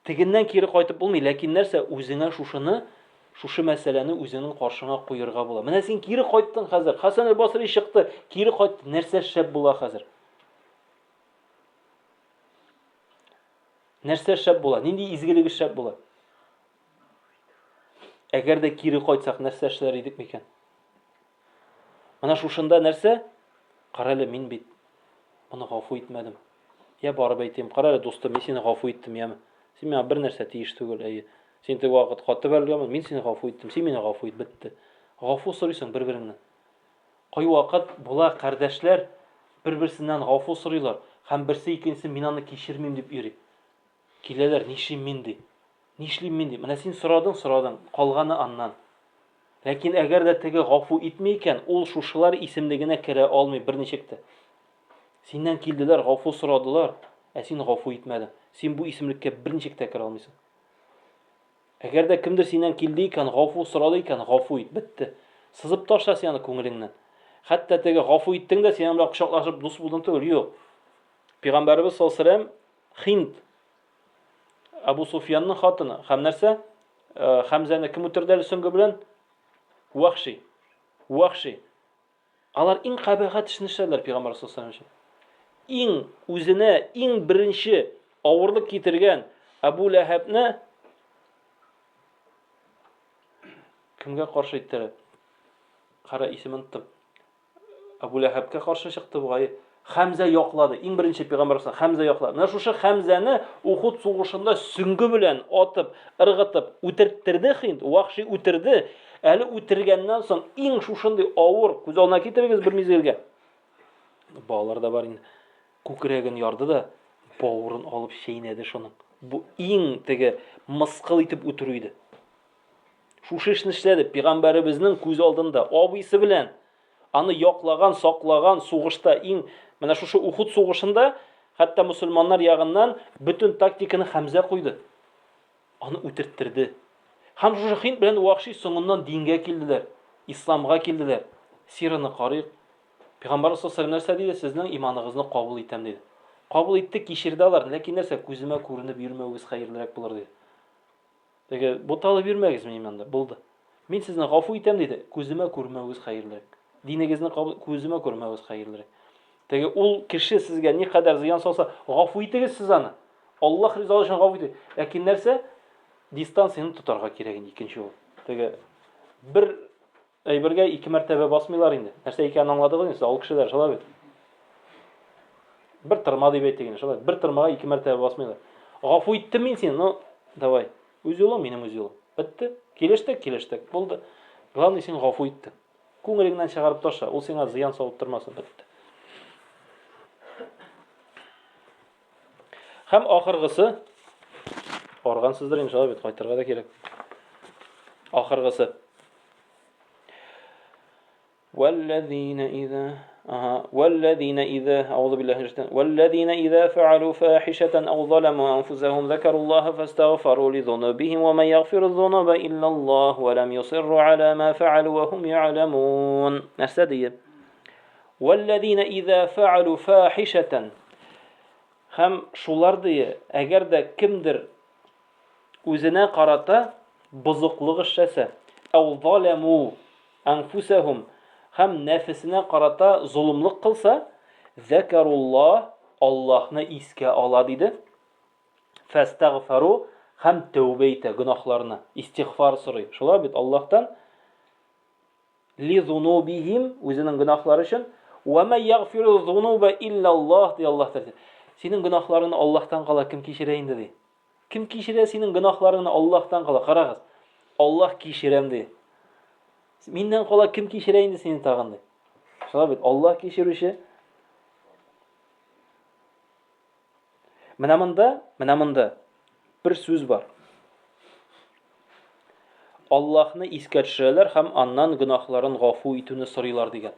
Тегеннән кире кайтып булмый, ләкин нәрсә, үзеңә шушыны, шушы мәсьәләне үзеңнең каршыңа куерга була. Менә син кире кайттың хәзер. Хәсән әл-Басри чыкты, кире кайтты. Нәрсә шәп була хәзер? Нәрсә шәп була? Нинди изгелек шәп була? Әгәр дә кире кайтсак, нәрсә эшләр идек микән? Менә шушында нәрсә? Карале, мин бит моны гафу итмәдем. Я барып әйтим, карале, дустым, мин сине гафу иттем, яме. Син миңа бер нәрсә тиеш түгел, әйе. Син теге вакыт каты бәрелгәнмен, мин сине гафу иттем, син мине гафу ит, бетте. Гафу сорыйсың бер-береңнән. Кайвакыт була кардәшләр бер-берсеннән гафу сорыйлар һәм берсе икенчесе мин аны кичермим дип йөри. Киләләр, нишлим мин ди. Нишлим мин ди. Менә син сорадың, сорадың, калганы аннан. Ләкин әгәр дә теге гафу итми икән, ул шушылар исемлегенә керә алмый берничек тә. Синнән килделәр, гафу сорадылар, ә син гафу итмәдең. Син бу исемлеккә берничек тә керә алмыйсың. Әгәр дә кемдер синнән килде икән, гафу сорады икән, гафу ит, бетте. Сызып ташла син аны күңелеңнән. Хәтта теге гафу иттең дә, син аның белән кочаклашып дус булдың түгел, юк. Пәйгамбәребез саллаллаһу алейһи ва сәлләм Хинд. Абу Суфьянның хатыны. Һәм нәрсә? Э, Хәмзәне кем үтерде әле сөңге белән? Вахши. Вахши. Алар иң кабахәт эшне эшләделәр пәйгамбәр саллаллаху алейһи Иң үзенә иң беренче авырлык китергән Абу Ләһәбне кемгә каршы иттерә? Кара исемен оныттым. Әбу Ләһәбкә каршы чыкты бугай. Хәмзә яклады. Иң беренче пәйгамбәр Хәмзә яклады. Менә шушы Хәмзәне Ухуд сугышында сөңге белән атып, ыргытып үтерттерде Хинд, Вахши үтерде. Әле үтергәннән соң иң шушындый авыр, күз алдына китерегез бер мизгелгә. Балалар да бар инде. Күкрәген ярды да, бавырын алып чәйнәде шуның. Бу иң теге мыскыл итеп үтерү иде. Шушы эшне эшләде пәйгамбәребезнең күз алдында, абыйсы белән. Аны яклаган, саклаган сугышта иң менә шушы Ухуд сугышында хәтта мусульманнар ягыннан бөтен тактиканы Хәмзә куйды. Аны үтерттерде. Һәм шушы Хинд белән Вахши соңыннан дингә килделәр, исламга килделәр. Сираны карыйк. Пәйгамбәр саллаллаху алейһи нәрсә диде? Сезнең иманыгызны кабул итәм диде. Кабул итте, кичерде алар, ләкин нәрсә, күземә күренеп йөрмәвегез хәерлерәк булыр диде. Теге буталып йөрмәгез минем янда, булды. Мин сезне гафу итәм диде, күземә күрмәвегез хәерлерәк. Динегезне кабул күземә күрмәвегез хәерлерәк. Теге ул кеше сезгә никадәр зыян салса, гафу итегез сез аны. Аллаһ ризалыгы өчен гафу итегез. Ләкин нәрсә? Дистанцияне тотарга кирәк инде икенче ул. Теге бер Әйбергә ике мәртәбә басмыйлар инде. Нәрсә икәнен аңладыгыз инде, сез авыл кешеләре, шулай бит? Бер тырма дип әйтик инде, шулай. Бер тырмага ике мәртәбә басмыйлар. Гафу иттем мин сине, ну, давай. Үз юлың, минем үз юлым. Бетте. Килештек, килештек. Булды. Главный син гафу иттең. Күңелеңнән чыгарып таша, ул сиңа зыян салып тормасын, бетте. Һәм ахыргысы, аргансыздыр инде, шулай бит, кайтырга да кирәк. Ахыргысы. والذين إذا أها والذين إذا أعوذ بالله من الشيطان والذين إذا فعلوا فاحشة أو ظلموا أنفسهم ذكروا الله فاستغفروا لذنوبهم ومن يغفر الذنوب إلا الله ولم يصروا على ما فعلوا وهم يعلمون نسدي والذين إذا فعلوا فاحشة Һәм шулар дие, әгәр дә кемдер үзенә карата бозыклык эшләсә, әү заләму әнфүсәһум, һәм нәфесенә карата золымлык кылса, зәкәруллаһ, Аллаһны искә ала, диде. Фәстәгъфәру, һәм тәүбә итә гөнаһларына, истигъфар сорый. Шулай бит Аллаһтан Ли зунубихим, үзенең гөнаһлары өчен, Ва ма ягфиру зунуба илля Аллаһ, ди Аллаһ Тәгалә. Синең гөнаһларыңны Аллаһтан кала кем кичерә инде ди. Кем кичерә синең гөнаһларыңны Аллаһтан кала? Карагыз. Аллаһ кичерәм ди. Миннән кала кем кичерә инде сине тагын ди. Шулай бит, Аллаһ кичерүче. Менә монда, менә монда бер сүз бар. Аллаһны искә төшерәләр һәм аннан гөнаһларын гафу итүне сорыйлар дигән.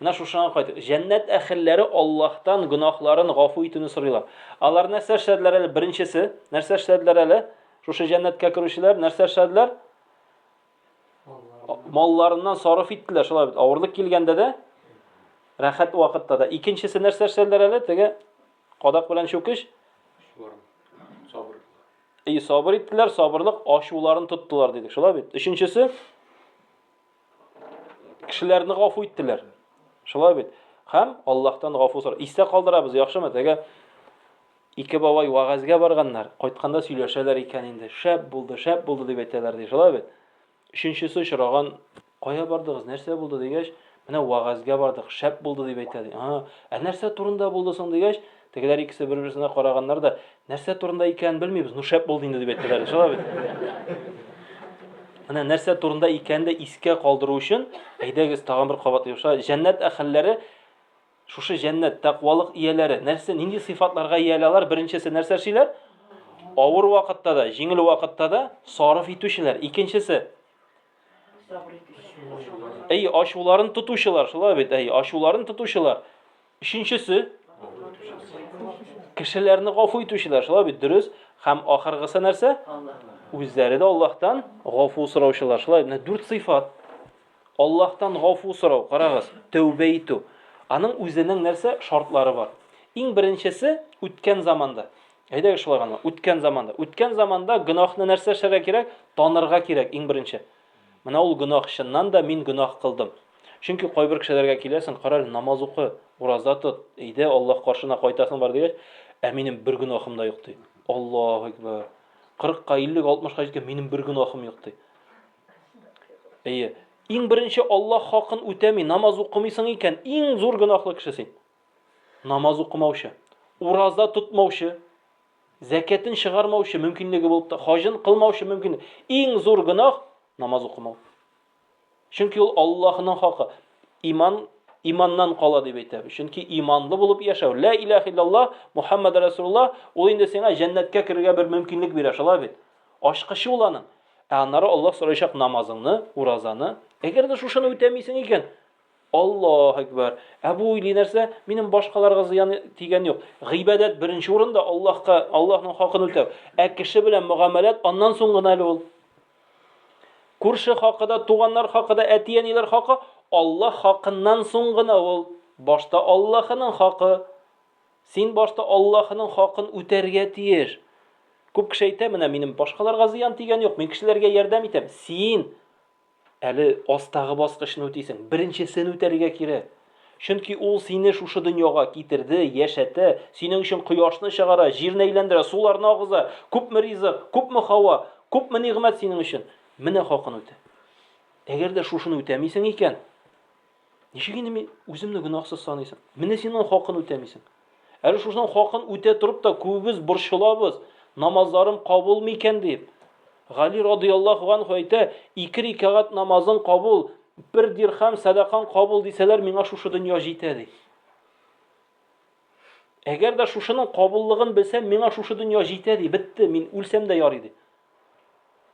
Менә шушыңа кайтып, җәннәт әһелләре Аллаһтан гөнаһларын гафу итүне сорыйлар. Алар нәрсә эшләделәр әле? Беренчесе, нәрсә эшләделәр әле? Шушы җәннәткә керүчеләр нәрсә эшләделәр? Малларыннан сарыф иттеләр, шулай бит. Авырлык килгәндә дә, рәхәт вакытта да. Икенчесе нәрсә эшләделәр әле? Теге кадак белән чүкеч. Сабыр. И сабыр иттеләр, сабырлык ачуларын тоттылар дидек. Шулай бит. Өченчесе кешеләрне гафу иттеләр. Шулай бит. Һәм Аллаһтан гафу сора. Истә калдырабыз, яхшымы? Теге ике бабай вәгазьгә барганнар, кайтканда сөйләшәләр икән инде. Шәп булды, шәп булды дип әйтәләр ди. Шулай бит. Өченчесе очраган, кая бардыгыз, нәрсә булды дигәч, менә вәгазьгә бардык, шәп булды дип әйтә ди. Ага, ә нәрсә турында булды соң дигәч, тегеләр икесе бер-берсенә караганнар да, нәрсә турында икәнен белмибез, ну шәп булды инде дип әйттеләр. Шулай бит. Менә нәрсә турында икәнен дә искә калдыру өчен, әйдәгез тагын бер кабатлыйк. Шулай җәннәт әһелләре Шушы җәннәт, тәкъвалык ияләре нәрсә, нинди сыйфатларга ия алар? Беренчесе нәрсә эшлиләр? Авыр вакытта да, җиңел вакытта да сарыф итүчеләр. Икенчесе Әй, ачуларын тотучылар, шулай бит, әй, ачуларын тотучылар. Өченчесе кешеләрне гафу итүчеләр, шулай бит, дөрес. Һәм ахыргысы нәрсә? Үзләре дә Аллаһтан гафу сораучылар. Шулай, менә дүрт сыйфат. Аллаһтан гафу сорау, карагыз, тәүбә итү. Аның үзенең нәрсә шартлары бар. Иң беренчесе үткән заманда. Әйдәгез шулай гына. Үткән заманда. Үткән заманда гөнаһны нәрсә эшләргә кирәк? Танырга кирәк иң беренче. Менә ул гөнаһ чыннан да мин гөнаһ кылдым. Чөнки кайбер кешеләргә киләсең, кара әле намаз укы, ураза тот, әйдә Аллаһ каршына кайтасың бар дигәч, ә минем бер гөнаһым да юк ди. Аллаһу акбар. 40-ка, 50-гә, 60-ка җиткән минем бер гөнаһым юк ди. Әйе. Иң беренче Аллаһ хакын үтәми, намаз укымыйсың икән, иң зур гөнаһлы кеше син. Намаз укымаучы, ураза тотмаучы, зәкәтен чыгармаучы мөмкинлеге булып та, хаҗын кылмаучы мөмкин. Иң зур гөнаһ намаз укымау. Чөнки ул Аллаһның хакы. Иман иманнан кала дип әйтәбез. Чөнки иманлы булып яшәү, ла илаһ иллаллаһ, Мухаммад расулуллаһ, ул инде сиңа җәннәткә керергә бер мөмкинлек бирә, шулай бит? Ачкычы ул аның. Ә аннары Аллаһ сорыйчак намазыңны, уразаны. Әгәр дә шушыны үтәмисең икән, Аллаһ әкбәр. Ә бу уйлый нәрсә? Минем башкаларга зыян тигән юк. Гыйбадәт беренче урында Аллаһка, Аллаһның хакын үтәү. Ә кеше белән мөгамәләт аннан соң гына әле ул. Күрше хакы да, туганнар хакы да, әти-әниләр хакы Аллаһ хакыннан соң гына ул. Башта Аллаһының хакы. Син башта Аллаһының хакын үтәргә тиеш. Күп кеше әйтә, менә минем башкаларга зыян тигән юк, мин кешеләргә ярдәм итәм. Син Әле астагы баскычны үтисең. Беренчесен үтәргә кирәк. Чөнки ул сине шушы дөньяга китерде, яшәтә, синең өчен кояшны чыгара, җирне әйләндерә, суларны агыза. Күпме ризык, күпме һава, күпме нигъмәт синең өчен. Менә хакын үтә. Әгәр дә шушыны үтәмисең икән, ничек инде мин үземне гөнаһсыз саныйсың? Менә син аның хакын үтәмисең. Әле шушының хакын үтә торып та күбебез борчылабыз, намазларым кабул микән дип. Гали радыяллаһу анху әйтә, ике рикәгать намазың кабул, бер дирхам сәдакаң кабул дисәләр, миңа шушы дөнья җитә ди. Әгәр дә шушының кабуллыгын белсәм, миңа шушы дөнья җитә ди, бетте, мин үлсәм дә ярый ди.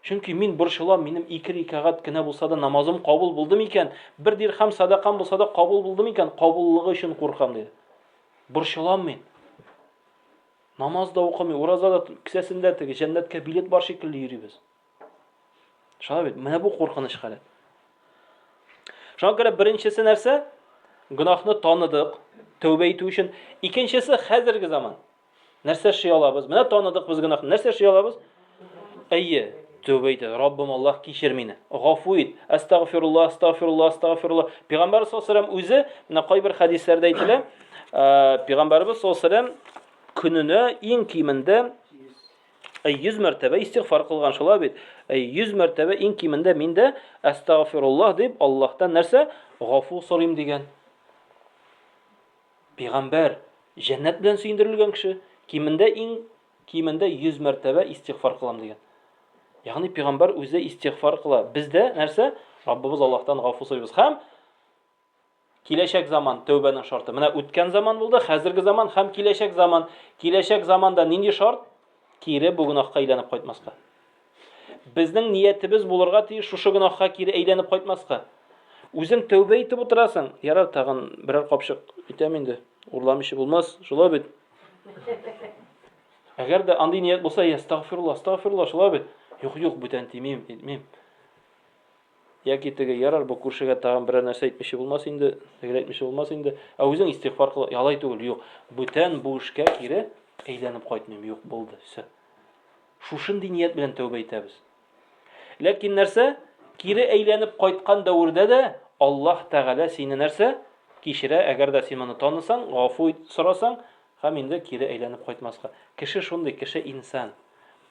Чөнки мин борчылам, минем ике рикәгать кенә булса да намазым кабул булды микән, бер дирхам садакам булса да кабул булды микән, кабуллыгы өчен куркам, диде. Борчылам мин. Намаз да укымый, ураза да кесәсендә теге җәннәткә билет бар шикелле йөрибез. Шулай бит, менә бу куркыныч халәт. Шуңа күрә беренчесе нәрсә? Гөнаһны таныдык, тәүбә итү өчен. Икенчесе хәзерге заман. Нәрсә эшли алабыз? Менә таныдык без гөнаһны. Нәрсә эшли алабыз? Әйе, тәүбә итә. Раббым Аллаһ, кичер мине. Гафу ит. Әстәгъфируллаһ, әстәгъфируллаһ, әстәгъфируллаһ. Пәйгамбәр саллаллаһу алейһи ва үзе, менә кайбер хәдисләрдә әйтелә, Пәйгамбәрбез саллаллаһу алейһи ва көненә иң кимендә 100 мәртәбә истигъфар кылган, шулай бит? 100 мәртәбә иң кимендә мин дә әстәгъфируллаһ дип Аллаһтан нәрсә? Гафу сорыйм дигән. Пәйгамбәр, җәннәт белән сөендерелгән кеше, кимендә иң кимендә 100 мәртәбә истигъфар кылам дигән. Ягъни пәйгамбәр үзе истигъфар кыла. Без дә нәрсә? Раббыбыз Аллаһтан гафу сорыйбыз. Һәм киләчәк заман тәүбәнең шарты. Менә үткән заман булды, хәзерге заман һәм киләчәк заман. Киләчәк заманда нинди шарт? Кире бу гөнаһка әйләнеп кайтмаска. Безнең ниятебез булырга тиеш шушы гөнаһка кире әйләнеп кайтмаска. Үзең тәүбә итеп утырасың. Ярар, тагын берәр капчык итәм инде. Урламыйча булмас, шулай бит. Әгәр дә андый ният булса, я астагфирулла, астагфирулла, шулай бит. Юк, юк, бүтән тимим, итмим. Яки теге, ярар, бу күршегә тагын берәр нәрсә әйтмичә булмас инде, тегеләй әйтмичә булмас инде. Ә үзең истигъфар кыл, алай түгел, юк. Бүтән бу эшкә кире әйләнеп кайтмыйм, юк, булды, все. Шушындый ният белән тәүбә итәбез. Ләкин нәрсә? Кире әйләнеп кайткан дәвердә дә Аллаһ Тәгалә сине нәрсә? Кичерә, әгәр дә син моны танысаң, гафу сорасаң, һәм инде кире әйләнеп кайтмаска. Кеше шундый, кеше инсан.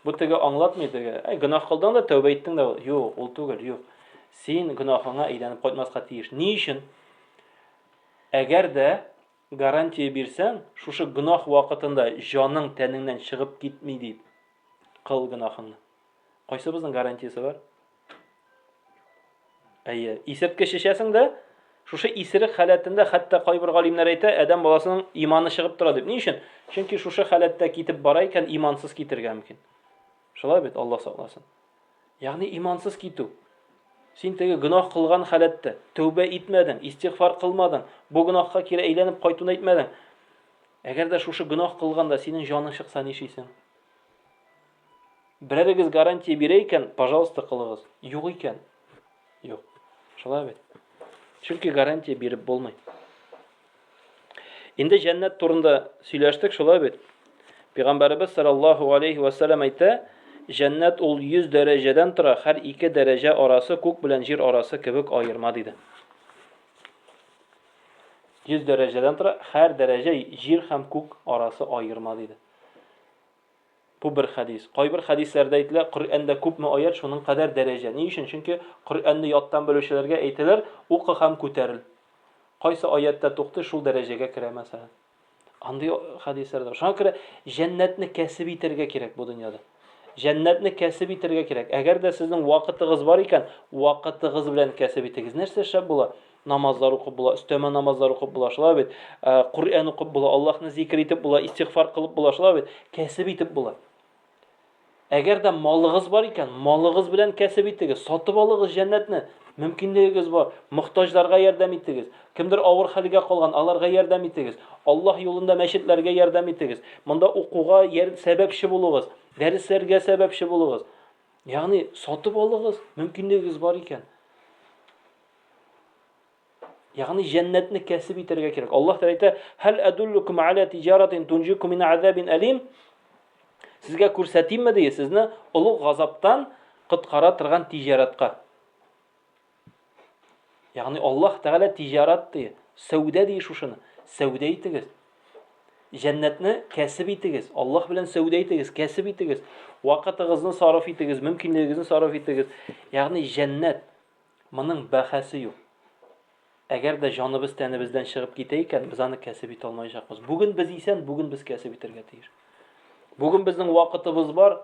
Бу теге аңлатмый теге. Әй, гөнаһ кылдың да тәүбә иттең дә. Юк, ул түгел, юк. Син гөнаһыңа әйләнеп кайтмаска тиеш. Ни өчен? Әгәр дә гарантия бирсәң, шушы гөнаһ вакытында җаның тәнеңнән чыгып китми дип, кыл гөнаһыңны. Кайсыбызның гарантиясе бар? Әйе, исерткеч эчәсең дә, шушы исерек халәтендә хәтта кайбер галимнәр әйтә, адәм баласының иманы чыгып тора дип. Ни өчен? Чөнки шушы халәттә китеп бара икән, имансыз китергә мөмкин. Шулай бит, Алла сакласын. Ягъни имансыз китү. Син теге гөнаһ кылган халәттә тәүбә итмәдең, истигъфар кылмадың, бу гөнаһка кире әйләнеп кайтуны әйтмәдең. Әгәр дә шушы гөнаһ кылганда синең җаның чыкса нишлисең? Берәрегез гарантия бирә икән, пожалуйста, кылыгыз. Юк икән, юк. Шулай бит. Чөнки гарантия биреп булмый. Инде җәннәт турында сөйләштек, шулай бит. Пәйгамбәребез саллаллаһу алейхи ва сәлләм әйтә, җәннәт ул 100 дәрәҗәдән тора, һәр ике дәрәҗә арасы күк белән җир арасы кебек аерма, диде. 100 дәрәҗәдән тора, һәр дәрәҗә җир һәм күк арасы аерма, диде. Бу бер хәдис. Кайбер хәдисләрдә әйтелә, Коръәндә күпме аят, шуның кадәр дәрәҗә. Ни өчен? Чөнки Коръәнне яттан белүчеләргә әйтелер, укы һәм күтәрел. Кайсы аяттә туктый, шул дәрәҗәгә керә, мәсәлән. Андый хәдисләр дә бар. Шуңа күрә җәннәтне кәсеп итәргә кирәк бу дөньяда. Җәннәтне кәсеп итәргә кирәк. Әгәр дә сезнең вакытыгыз бар икән, вакытыгыз белән кәсеп итегез. Нәрсә эшләп була? Намазлар укып була, өстәмә намазлар укып була, шулай бит? Э, Коръән укып була, Аллаһны зикр итеп була, истигъфар кылып була, шулай бит? Кәсеп итеп була. Әгәр дә малыгыз бар икән, малыгыз белән кәсеп итегез, сатып алыгыз җәннәтне. Мөмкинлегегез бар. Мохтаҗларга ярдәм итегез. Кемдер авыр хәлгә калган, аларга ярдәм итегез. Аллаһ юлында мәчетләргә ярдәм итегез. Монда укуга сәбәпче булыгыз, дәресләргә сәбәпче булыгыз. Ягъни сатып алыгыз, мөмкинлегегез бар икән. Ягъни җәннәтне кәсеп итәргә кирәк. Аллаһ Тәгалә әйтә: "Хәл адуллукум аля тиҗаратин тунҗикум мин азабин алим?" Сезгә күрсәтимме ди, сезне олуг газаптан коткара торган тиҗаратка. Ягъни Аллаһ Тәгалә тиҗарат ди, сәүдә ди шушыны. Сәүдә итегез. Җәннәтне кәсеп итегез. Аллаһ белән сәүдә итегез, кәсеп итегез. Вакытыгызны сарыф итегез, мөмкинлегегезне сарыф итегез. Ягъни җәннәт Моның бәһасе юк. Әгәр дә җаныбыз тәнебездән чыгып китә икән, без аны кәсеп итә алмаячакбыз. Бүген без исән, бүген без кәсеп итәргә тиеш. Бүген безнең вакытыбыз бар,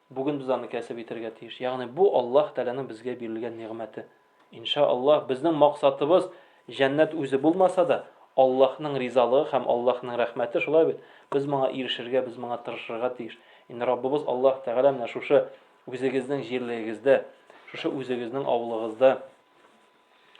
бүген без аны кәсеп итәргә тиеш. Ягъни бу Аллаһ Тәгаләнең безгә бирелгән нигъмәте. Иншааллаһ, безнең максатыбыз җәннәт үзе булмаса да, Аллаһның ризалыгы һәм Аллаһның рәхмәте, шулай бит? Без моңа ирешергә, без моңа тырышырга тиеш. Инде Раббыбыз Аллаһ Тәгалә менә шушы Үзегезнең җирлегегездә, шушы үзегезнең авылыгызда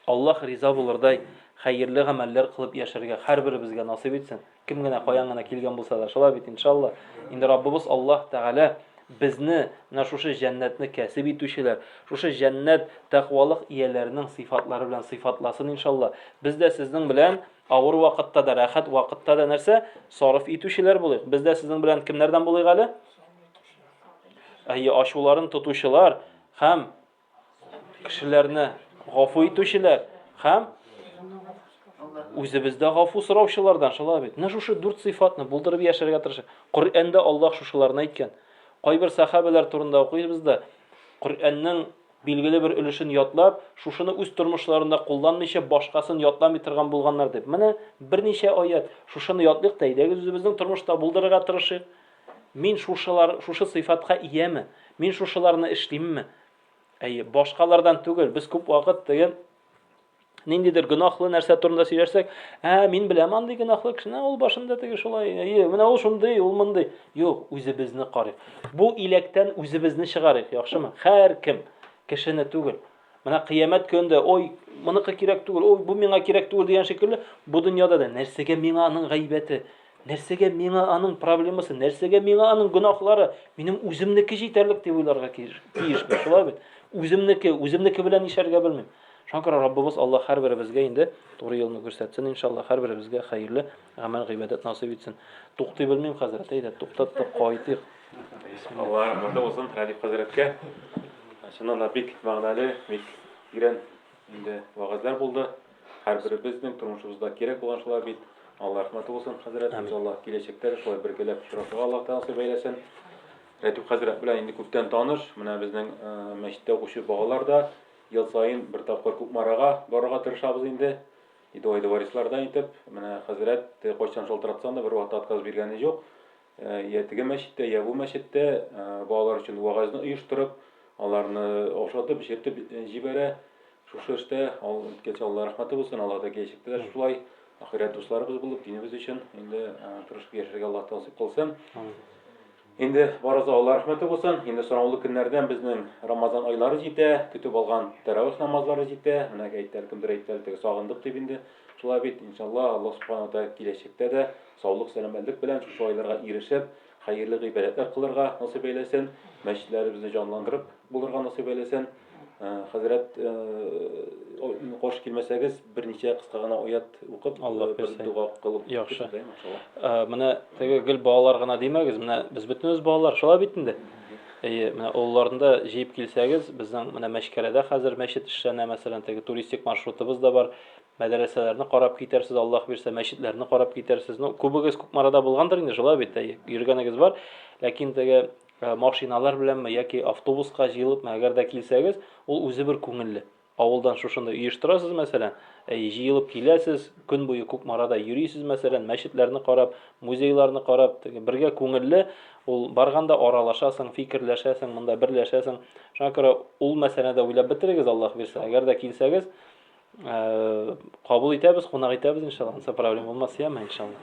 Аллаһ риза булырдай хәерле гамәлләр кылып яшәргә һәрберебезгә насыйп итсен. Кем генә каян гына килгән булса да, шулай бит, иншалла. Инде Раббыбыз Аллаһ Тәгалә безне менә шушы җәннәтне кәсеп итүчеләр, шушы җәннәт тәкъвалык ияләренең сыйфатлары белән сыйфатласын, иншалла. Без дә сезнең белән авыр вакытта да, рәхәт вакытта да нәрсә? Сарыф итүчеләр булыйк. Без дә сезнең белән кемнәрдән булыйк әле? Әйе, ачуларын тотучылар һәм кешеләрне гафу итүчеләр һәм үзебездә гафу сораучылардан, шулай бит. Менә шушы дүрт сыйфатны булдырып яшәргә тырышыйк. Коръәндә Аллаһ шушыларны әйткән. Кайбер сахабәләр турында укыйбыз да, Коръәннең билгеле бер өлешен ятлап, шушыны үз тормышларында кулланмыйча, башкасын ятламый торган булганнар дип. Менә берничә аят. Шушыны ятлыйк та, әйдәгез үзебезнең тормышта булдырырга тырышыйк. Мин шушылар, шушы сыйфатка ияме? Мин шушыларны эшлимме? Әйе, башкалардан түгел. Без күп вакыт теге ниндидер гөнаһлы нәрсә турында сөйләшсәк, ә мин беләм андый гөнаһлы кешене, ул башында теге шулай, әйе, менә ул шундый, ул мондый. Юк, үзебезне карыйк. Бу иләктән үзебезне чыгарыйк, яхшымы? Һәркем кешене түгел. Менә кыямәт көнендә, ой, моныкы кирәк түгел, ой, бу миңа кирәк түгел дигән шикелле, бу дөньяда да нәрсәгә миңа аның гайбәте, нәрсәгә миңа аның проблемасы, нәрсәгә миңа аның гөнаһлары, минем үземнеке җитәрлек дип уйларга тиешбез, шулай бит? Үземнеке, үземнеке белән нишләргә белмим. Шуңа күрә Раббыбыз Аллаһ һәрберебезгә инде туры юлны күрсәтсен, иншаллаһ, һәрберебезгә хәерле гамәл, гыйбадәт насыйп итсен. Туктый белмим, хәзрәт, әйдә, туктаттык, кайтыйк. Алла рәхмәте булсын Рәдиф хәзрәткә. Чыннан да бик мәгънәле, бик тирән инде вәгазьләр булды. Һәрберебезнең тормышыбызда кирәк булган шулар бит. Алла рәхмәте булсын, хәзрәт. Иншалла киләчәктә дә шулай бергәләп очрашырга Аллаһ Тәгалә насыйп әйләсен. Рәдиф хәзрәт белән инде күптән таныш. Менә безнең э, мәчеттә укучы балалар да ел саен бер тапкыр Кукмарага барырга тырышабыз инде. Идуай варислардан итеп, менә хәзрәт кайчан шалтыратсаң да бер вакытта отказ биргәне юк. Йә теге мәчеттә, йә бу мәчеттә балалар өчен вәгазьне оештырып, аларны ашатып, эчертеп җибәрә. Шушы эштә үткәч Алла рәхмәте булсын, Алла да киләчәктә дә шулай ахирәт дусларыбыз булып, динебез өчен инде тырышып яшәргә Аллаһ тәүфыйк кылсын. Инде барысы Алла рәхмәте булсын. Инде санаулы көннәрдән безнең Рамазан айлары җитә, көтеп алган тәравих намазлары җитә. Менә әйтте, кемдер әйтте, теге сагындык дип инде. Шулай бит, иншалла, Аллаһ субхана тәгалә киләчәктә дә саулык, сәламәтлек белән шушы айларга ирешеп, хәерле гыйбадәтләр кылырга насыйп әйләсен, мәчетләребезне җанландырып булырга насыйп әйләсен. Хәзрәт, каршы килмәсәгез, берничә кыска гына аят укып, Аллаһ бер бирсә. дога кылып Яхшы. китсәк, иншалла. Менә теге гел балалар гына димәгез, менә без бөтенебез балалар, шулай бит инде. Әйе, менә олыларны да җыеп килсәгез, безнең менә Мәчкәрәдә хәзер мәчет эшләнә, мәсәлән, теге туристик маршрутыбыз да бар. Мәдрәсәләрне карап китәрсез, Аллаһ бирсә, мәчетләрне карап китәрсез. Ну, күбегез Кукмарада булгандыр инде, шулай бит, әйе, йөргәнегез бар. Ләкин теге машиналар беләнме яки автобуска җыелыпмы, әгәр дә килсәгез, ул үзе бер күңелле. Авылдан шушында оештырасыз, мәсәлән, әй, җыелып киләсез, көн буе Кукмарада йөрисез, мәсәлән, мәчетләрне карап, музейларны карап, теге бергә күңелле, ул барганда аралашасың, фикерләшәсең, монда берләшәсең. Шуңа күрә ул мәсьәләне дә уйлап бетерегез, Аллаһ бирсә. Әгәр дә килсәгез, кабул итәбез, кунак итәбез, иншалла. Ансы проблема булмас, яме, иншалла.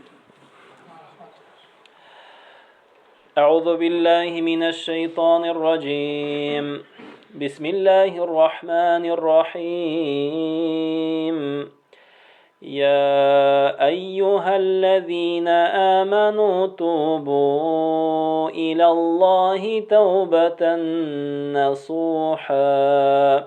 أعوذ بالله من الشيطان الرجيم بسم الله الرحمن الرحيم يا أيها الذين آمنوا توبوا إلى الله توبة نصوحا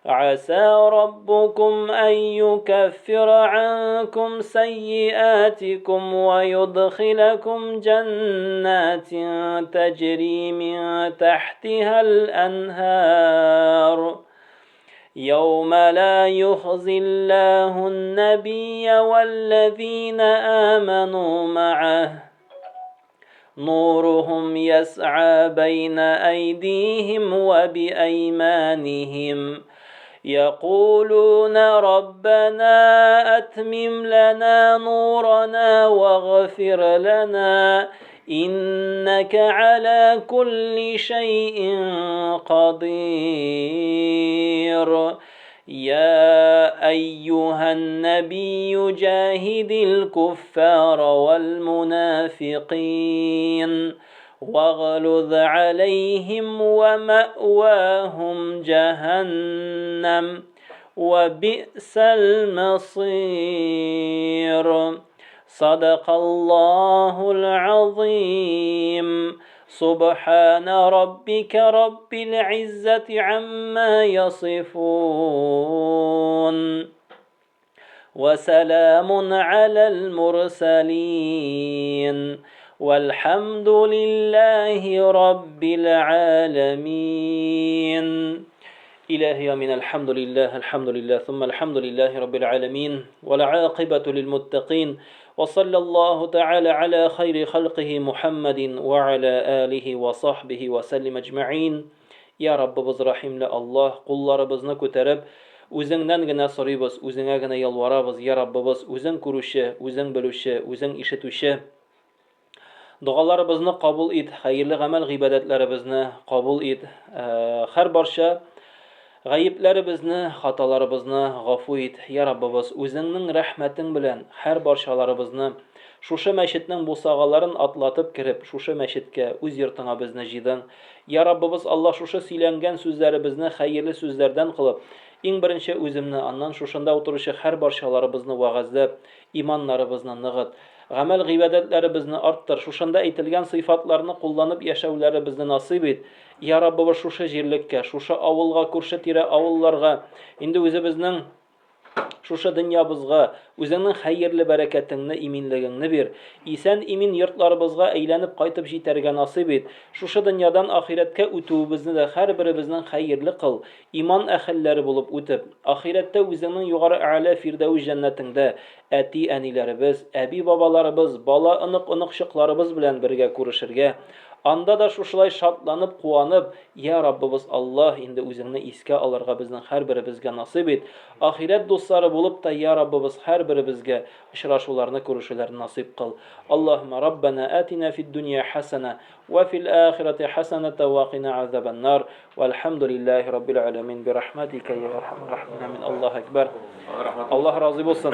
عسى ربكم أن يكفر عنكم سيئاتكم ويدخلكم جنات تجري من تحتها الأنهار يوم لا يخزي الله النبي والذين آمنوا معه نورهم يسعى بين أيديهم وبأيمانهم يقولون ربنا أتمم لنا نورنا واغفر لنا إنك على كل شيء قدير يا أيها النبي جاهد الكفار والمنافقين واغلظ عليهم ومأواهم جهنم وبئس المصير صدق الله العظيم سبحان ربك رب العزة عما يصفون وسلام على المرسلين والحمد لله رب العالمين إلهي من الحمد لله الحمد لله ثم الحمد لله رب العالمين والعاقبة للمتقين وصلى الله تعالى على خير خلقه محمد وعلى آله وصحبه وسلم أجمعين Я Раббыбыз рәхимле Аллаһ, кулларыбызны күтәреп, Үзеңнән генә сорыйбыз, Үзеңә генә ялварабыз, Я Раббыбыз, Үзең күрүче, Үзең белүче, Үзең ишетүче. Догаларыбызны кабул ит, хәерле гамәл гыйбадәтләребезне кабул ит. Һәр барча гаепләребезне, хаталарыбызны гафу ит. Я Раббыбыз, Үзеңнең рәхмәтең белән һәр барчаларыбызны шушы мәчетнең бусагаларын атлатып кереп, шушы мәчеткә, үз йортыңа безне җыйдың. Я Раббыбыз Аллаһ, шушы сөйләнгән сүзләребезне хәерле сүзләрдән кылып, иң беренче үземне, аннан шушында утыручы һәр барчаларыбызны вәгазьләп, иманнарыбызны ныгыт. Гамәл-гыйбадәтләребезне арттыр, шушында әйтелгән сыйфатларны кулланып яшәүләребезне насыйп ит. Я Раббыбыз, шушы җирлеккә, шушы авылга, күрше-тирә авылларга, инде үзебезнең шушы дөньябызга үзеңнең хәерле бәрәкәтеңне, иминлегеңне бир. Исән-имин йортларыбызга әйләнеп кайтып җитәргә насыйп ит. Шушы дөньядан ахирәткә үтүебезне дә һәрберебезнең хәерле кыл. Иман әһелләре булып үтеп, ахирәттә үзеңнең югары әгълә фирдәвес җәннәтеңдә әти-әниләребез, әби-бабаларыбыз, бала-онык-оныкчыкларыбыз белән бергә күрешергә, анда да шушылай шатланып, куанып, Йә Раббыбыз Аллаһ, инде үзеңне искә алырга безнең һәрберебезгә насыйп ит. Ахирәт дуслары булып та, йә Раббыбыз, һәрберебезгә очрашуларны, күрешүләрне насыйп кыл. Аллаһуммә Раббәнә атина фид-дөнья хәсәнә вә фил-ахирәти хәсәнәтә вә кина азабән-нар. Вәлхәмдүлилләһи раббил галәмин бирахмәтикә йә әрхәмәр рахимин. Амин. Аллаһу әкбәр. Аллаһ разый булсын.